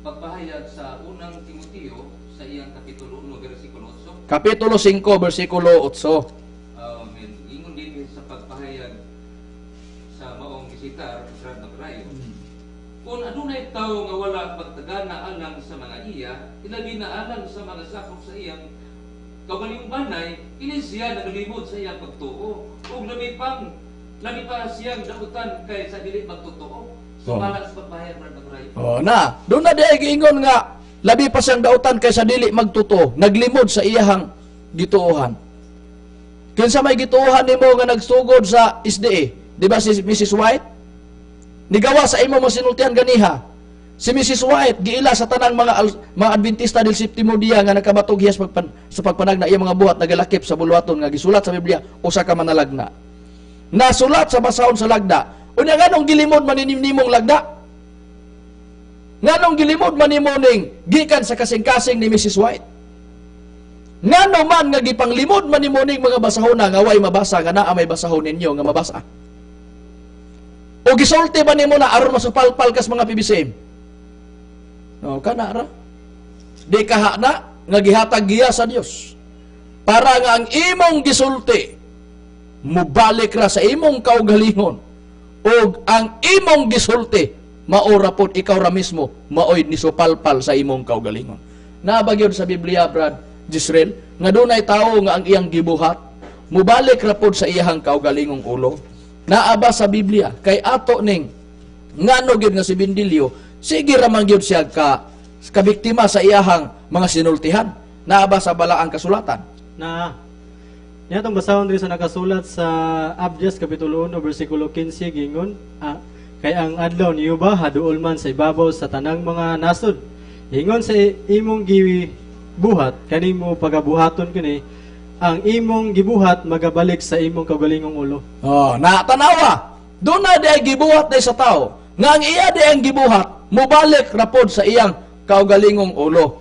pagpahayag sa unang Timoteo sa iyang kapitulo 1 bersikulo 8. Kapitulo 5 bersikulo 8. Ingon din sa pagpahayag sa maong gisitar, Brad Macarayo. Kung adunay tawo nga wala pagtagana alang sa mga iya, ilabi na alang sa mga sakop sa iyang kaugalingong banay, kini siya nagalimod sa iyang pagtuo. Ug labi pa siyang dautan kay sa dili magtotoo. Sumala sa pagpahayag, Brad Macarayo. Oh, na, doon na di ay giingon nga labi pa siyang dautan kaysa dili magtotoo, naglimod sa iyahang gituohan. Kinsa may gituohan nimo nga nagsugod sa SDA? Di ba si Mrs. White? Nigawa sa imo mo sinultihan ganiha. Si Mrs. White giila sa tanang mga Adventista del Septimo Dia nga nakabatog hiyas sa pagpanagna iyang mga buhat nagalakip sa buluhaton nga gisulat sa Biblia usa ka manalagna. Nasulat sa basahon sa lagda. Unya nganong gilimod man nimong lagda? Nganong gilimod man nimo ning gikan sa kasing-kasing ni Mrs. White? Ngano man nga gipanglimod man nimo ning mga basahona nga way mabasa nga naa may basahon ninyo nga mabasa? O gisulti ba nimo na aron masupalpal kas mga PBCM? No, kana ra. Di kaha na nga gihatag giya sa Dios. Para nga ang imong gisulti mubalik ra sa imong kaugalingon og ang imong gisulti maora pod ikaw ra mismo maoy nisupalpal sa imong kaugalingon. Naa ba gyud sa Biblia, Brad Jisrael, nga dunay tawo nga ang iyang gibuhat mubalik ra pod sa iyang kaugalingong ulo? Naa ba sa Biblia? Kay ato ning ngano gyud nga si Bendilio sige ra man gyud siya ka kabiktima sa iyahang mga sinultihan. Naa ba sa balaang kasulatan? Na niya itong basahon diri sa nakasulat sa Abdias Kapitulo 1 versikulo 15, gingon, kay ang adlaw niyo ba haduol man sa ibabaw sa tanang mga nasod. Ingon sa imong gibuhat kanimo pagabuhaton kini, ang imong gibuhat magabalik sa imong kaugalingong ulo. Oh, na tanawa. Doon na di ay gibuhat day sa tao. Nga ang iya di ang gibuhat, mubalik rapod sa iyang kaugalingong ulo.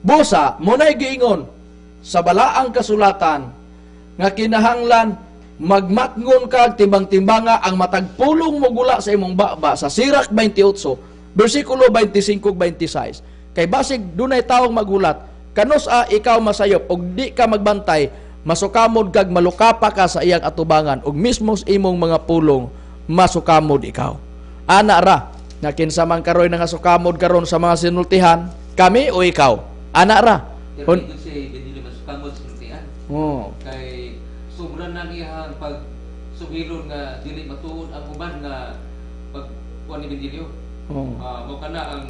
Busa, muna'y giingon sa balaang kasulatan nga kinahanglan magmatngon kag timbang-timbanga ang matag pulong mogula sa imong baba sa Sirach 28, versikulo 25 ug 26. Kay basig dunay tawong magulat, kanus-a ikaw masayop og di ka magbantay, masukamod kag malukapa ka sa iyang atubangan ug mismo sa imong mga pulong masukamod ikaw. Ana ra nga kinsa man karoy nga sukamod karon sa mga sinultihan, kami o ikaw? Ana ra. Pero yun si Benilio masukamod sa sinultihan. Oh. Kay sobra na iyang pag sugilon nga dili matuod ang uban nga pag kuan ni Benilio. Oh. Mao kana ang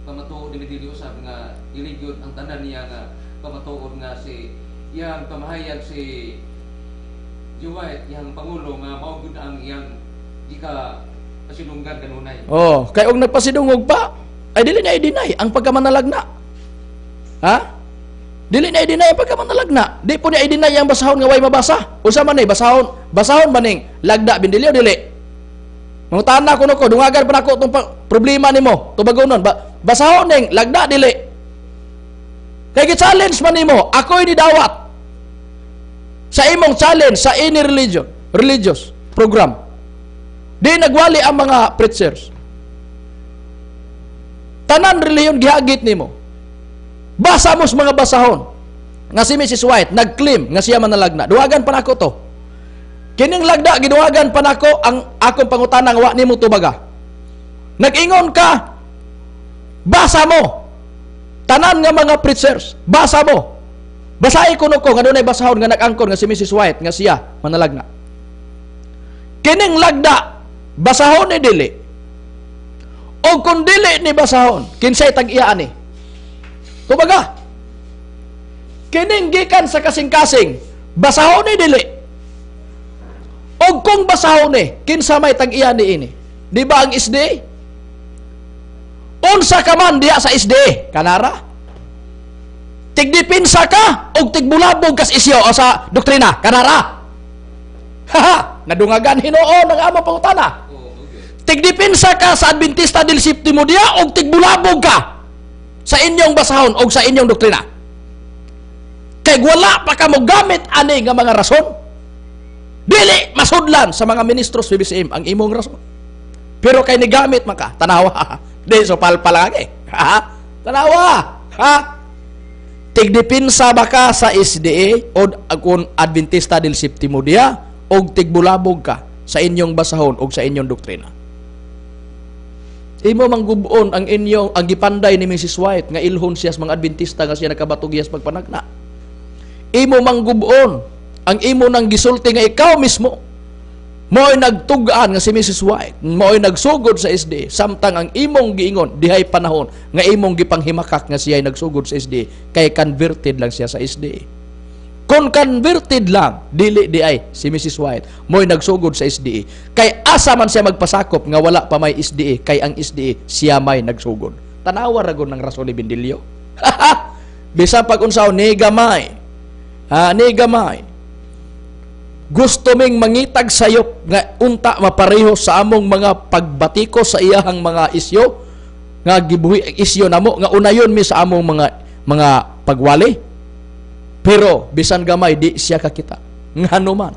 pamatuod ni Benilio sa nga dili gyud ang tanan niya nga pamatuod nga si iyang pamahayag si Juwait, iyang pangulo nga mao gyud ang iyang gika pasilunggan kanunay. Oh, kay og nagpasidungog pa, ay dili na i-deny ang pagkamanalagna. Ha? Dili na i-deny ang pagkamanalagna. Di po niya i-deny ang basahon nga way mabasa. Usa man ni basahon, basahon ba ning lagda Bindilyo dili? Mangutana kuno ko, dungagan pa nako tong problema nimo, tubagonon. Basahon ning lagda dili. Kay gi-challenge man nimo, ako'y nidawat sa imong challenge sa any religion, religious program. Di nagwali ang mga preachers. Tanan relihiyon gihagit nimo. Basa mo sa mga basahon. Nga si Mrs. White nag-claim nga siya manalagna. Duwagan pa nako to. Kining lagda giduwagan pa nako ang akong pangutana nga wa nimo tubaga. Nag-ingon ka, basa mo. Tanan nga mga preachers, basa mo. Basahi kuno ko nga dunay basahon nga nag-angkon nga si Mrs. White nga siya manalagna. Kining lagda basahon ni dili. O kung dili ni basahon, kinsay tag-iya ani? Tubaga. Kining gikan sa kasing-kasing, basahon ni dili. O kung basahon ni, kinsa may tag-iya ni ini? Di ba ang SDA? Unsa ka man diha sa SDA? Kanara? Tigdipinsa ka og tigbulabog kas isyo o sa doktrina? Kanara? Haha, nadungagan hinuon ang among pangutana. Tigdipinsa ka sa Adventista del Septimo Dia og tigbulabog ka sa inyong basahon og sa inyong doktrina. Kay wala pa ka mo gamit ani nga mga rason. Dili masudlan sa mga ministros PBCM ang imong rason. Pero kay nigamit man ka, tanawa. Di so palpalagi. Ha? Tanawa. Ha? Tigdipinsa ba ka sa SDA o kung Adventista del Septimo Dia og tigbulabog ka sa inyong basahon og sa inyong doktrina? Imo manggubuon ang inyong ang gipanday ni Mrs. White nga ilhon siya sa mga Adventista nga siya nakabatog iya sa pagpanagna. Imo manggubuon ang imo nang gisulti nga ikaw mismo mo'y nagtugaan nga si Mrs. White mo'y nagsugod sa SDA, samtang ang imong giingon dihay panahon nga imong gipanghimakak nga siya'y nagsugod sa SDA kay converted lang siya sa SDA. Kung converted lang, dili di ay si Mrs. White mo'y nagsugod sa SDA. Kay asa man siya magpasakop nga wala pa may SDA, kay ang SDA siya may nagsugod. Tanawa ra gud ng rason ni Bindilyo. Bisan pag unsaon ni gamay. Ha, ni gamay. Gusto ming mangitag sayop nga unta mapareho sa among mga pagbatiko sa iyahang mga isyo nga gibuhi isyo namo nga unayon mi sa among mga pagwali. Pero bisan gamay di siya kakita. Ngano man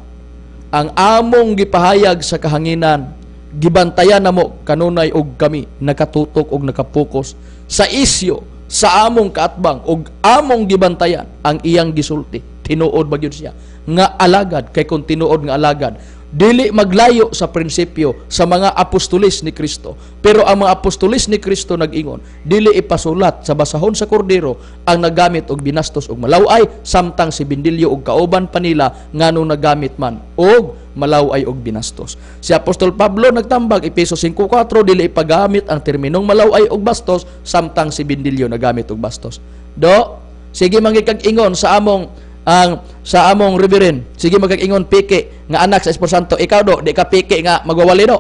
ang among gipahayag sa kahanginan, gibantayan namo kanunay og kami nakatutok og nakapokus sa isyo sa among kaatbang og among gibantayan ang iyang gisulti. Tinuod ba gyud siya nga alagad? Kay kung tinuod nga alagad, dili maglayo sa prinsipyo sa mga apostolis ni Kristo. Pero ang mga apostolis ni Kristo nag-ingon, dili ipasulat sa basahon sa kordero ang nagamit og binastos og malaway, samtang si Bindilyo og kauban pa nila ngano nagamit man og malaway og binastos. Si Apostol Pablo nagtambag Epeso 5:4, dili ipagamit ang terminong malaway og bastos, samtang si Bindilyo nagamit og bastos. Do, sige mangikag-ingon sa among ang sa among reverend, sige magkaingon piki nga anak sa Espiritu Santo, ikaw do di ka piki nga magwawali do.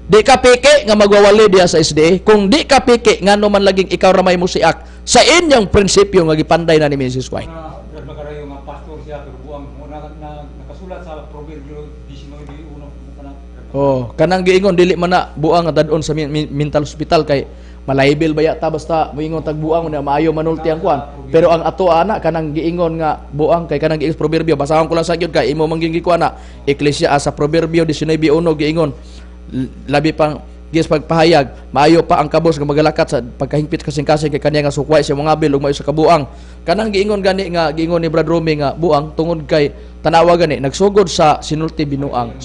Di ka piki nga magwawali diya sa SDA. Kung di ka piki ngano man laging ikaw ramay mo siak sa inyong prinsipyo nga gipanday na ni Mrs. White. Nga makarayo nga pastor siya pero buang mo na nakasulat sa Proverbio 19:1 kana. Oh, kanang giingon dili man na buang nga dadon sa mental hospital kay Malibel ba yata basta moingon tag buang na maayo manulti ang kuan. Pero ang ato ana, kanang giingon nga buang kay kanang giingon Proverbio, basahon ko lang sa gyud kay imo man gikuan na Eklesia sa Proverbio 19:1, giingon labi pang gis pagpahayag, maayo pa ang kabos nga magalakat sa pagkahingpit kasing-kasing kay kaniya nga sukway sa mga bil ug maayo sa kabuang. Kanang giingon gani nga giingon ni Brad Romy nga buang, tungod kay tanawa gani, nagsugod sa sinulti binuang,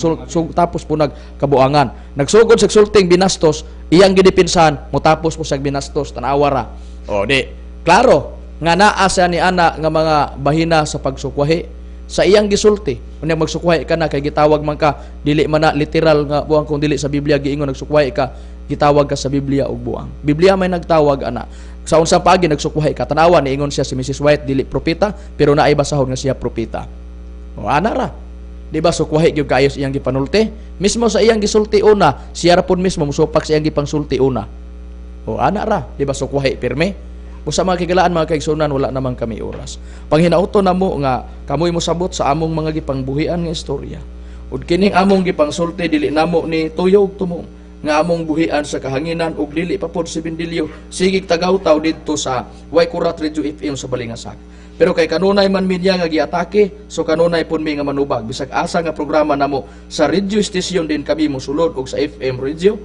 tapos po nagkabuangan. Nagsugod sa sulting binastos, iyang gidipinsahan, motapos po sa binastos. Tanawa ra o di klaro nga naa sa ni ana nga mga bahina sa pagsukwahi sa iyang gisulti. Unya magsukwahi ka na kay gitawag man ka, dili man na literal nga buang kung dili sa Biblia giingon nagsukwahi ka, gitawag ka sa Biblia og buang. Biblia may nagtawag ana. Sa unsa paagi nagsukwahi ka? Tanawa, niingon siya si Mrs. White dili propeta, pero naay basahon nga siya propeta. O ana ra. Di ba sukwahi gyud kaayo iyang gipanulti? Mismo sa iyang gisulti una, siya ra pud mismo musupak sa iyang gipangsulti una. O ana ra, di ba sukwahi pirmi? Busa mga kigalaan, mga kaigsunan, wala naman kami oras. Panghinauto na mo nga kamoy mosabot sa among mga gipangbuhian nga istorya. Ug kining among gipangsulti, dili namo ni tuyo og tumong nga among buhian sa kahanginan ug dili pa pod si Bindilyo sigig tagawtaw didto sa Waikurat Radio FM sa Balingasag. Pero kay kanunay man mi niya nga giatake, so kanunay pud mi nga manubag bisag asa nga programa namo sa radio station din kami mosulod og sa FM radio.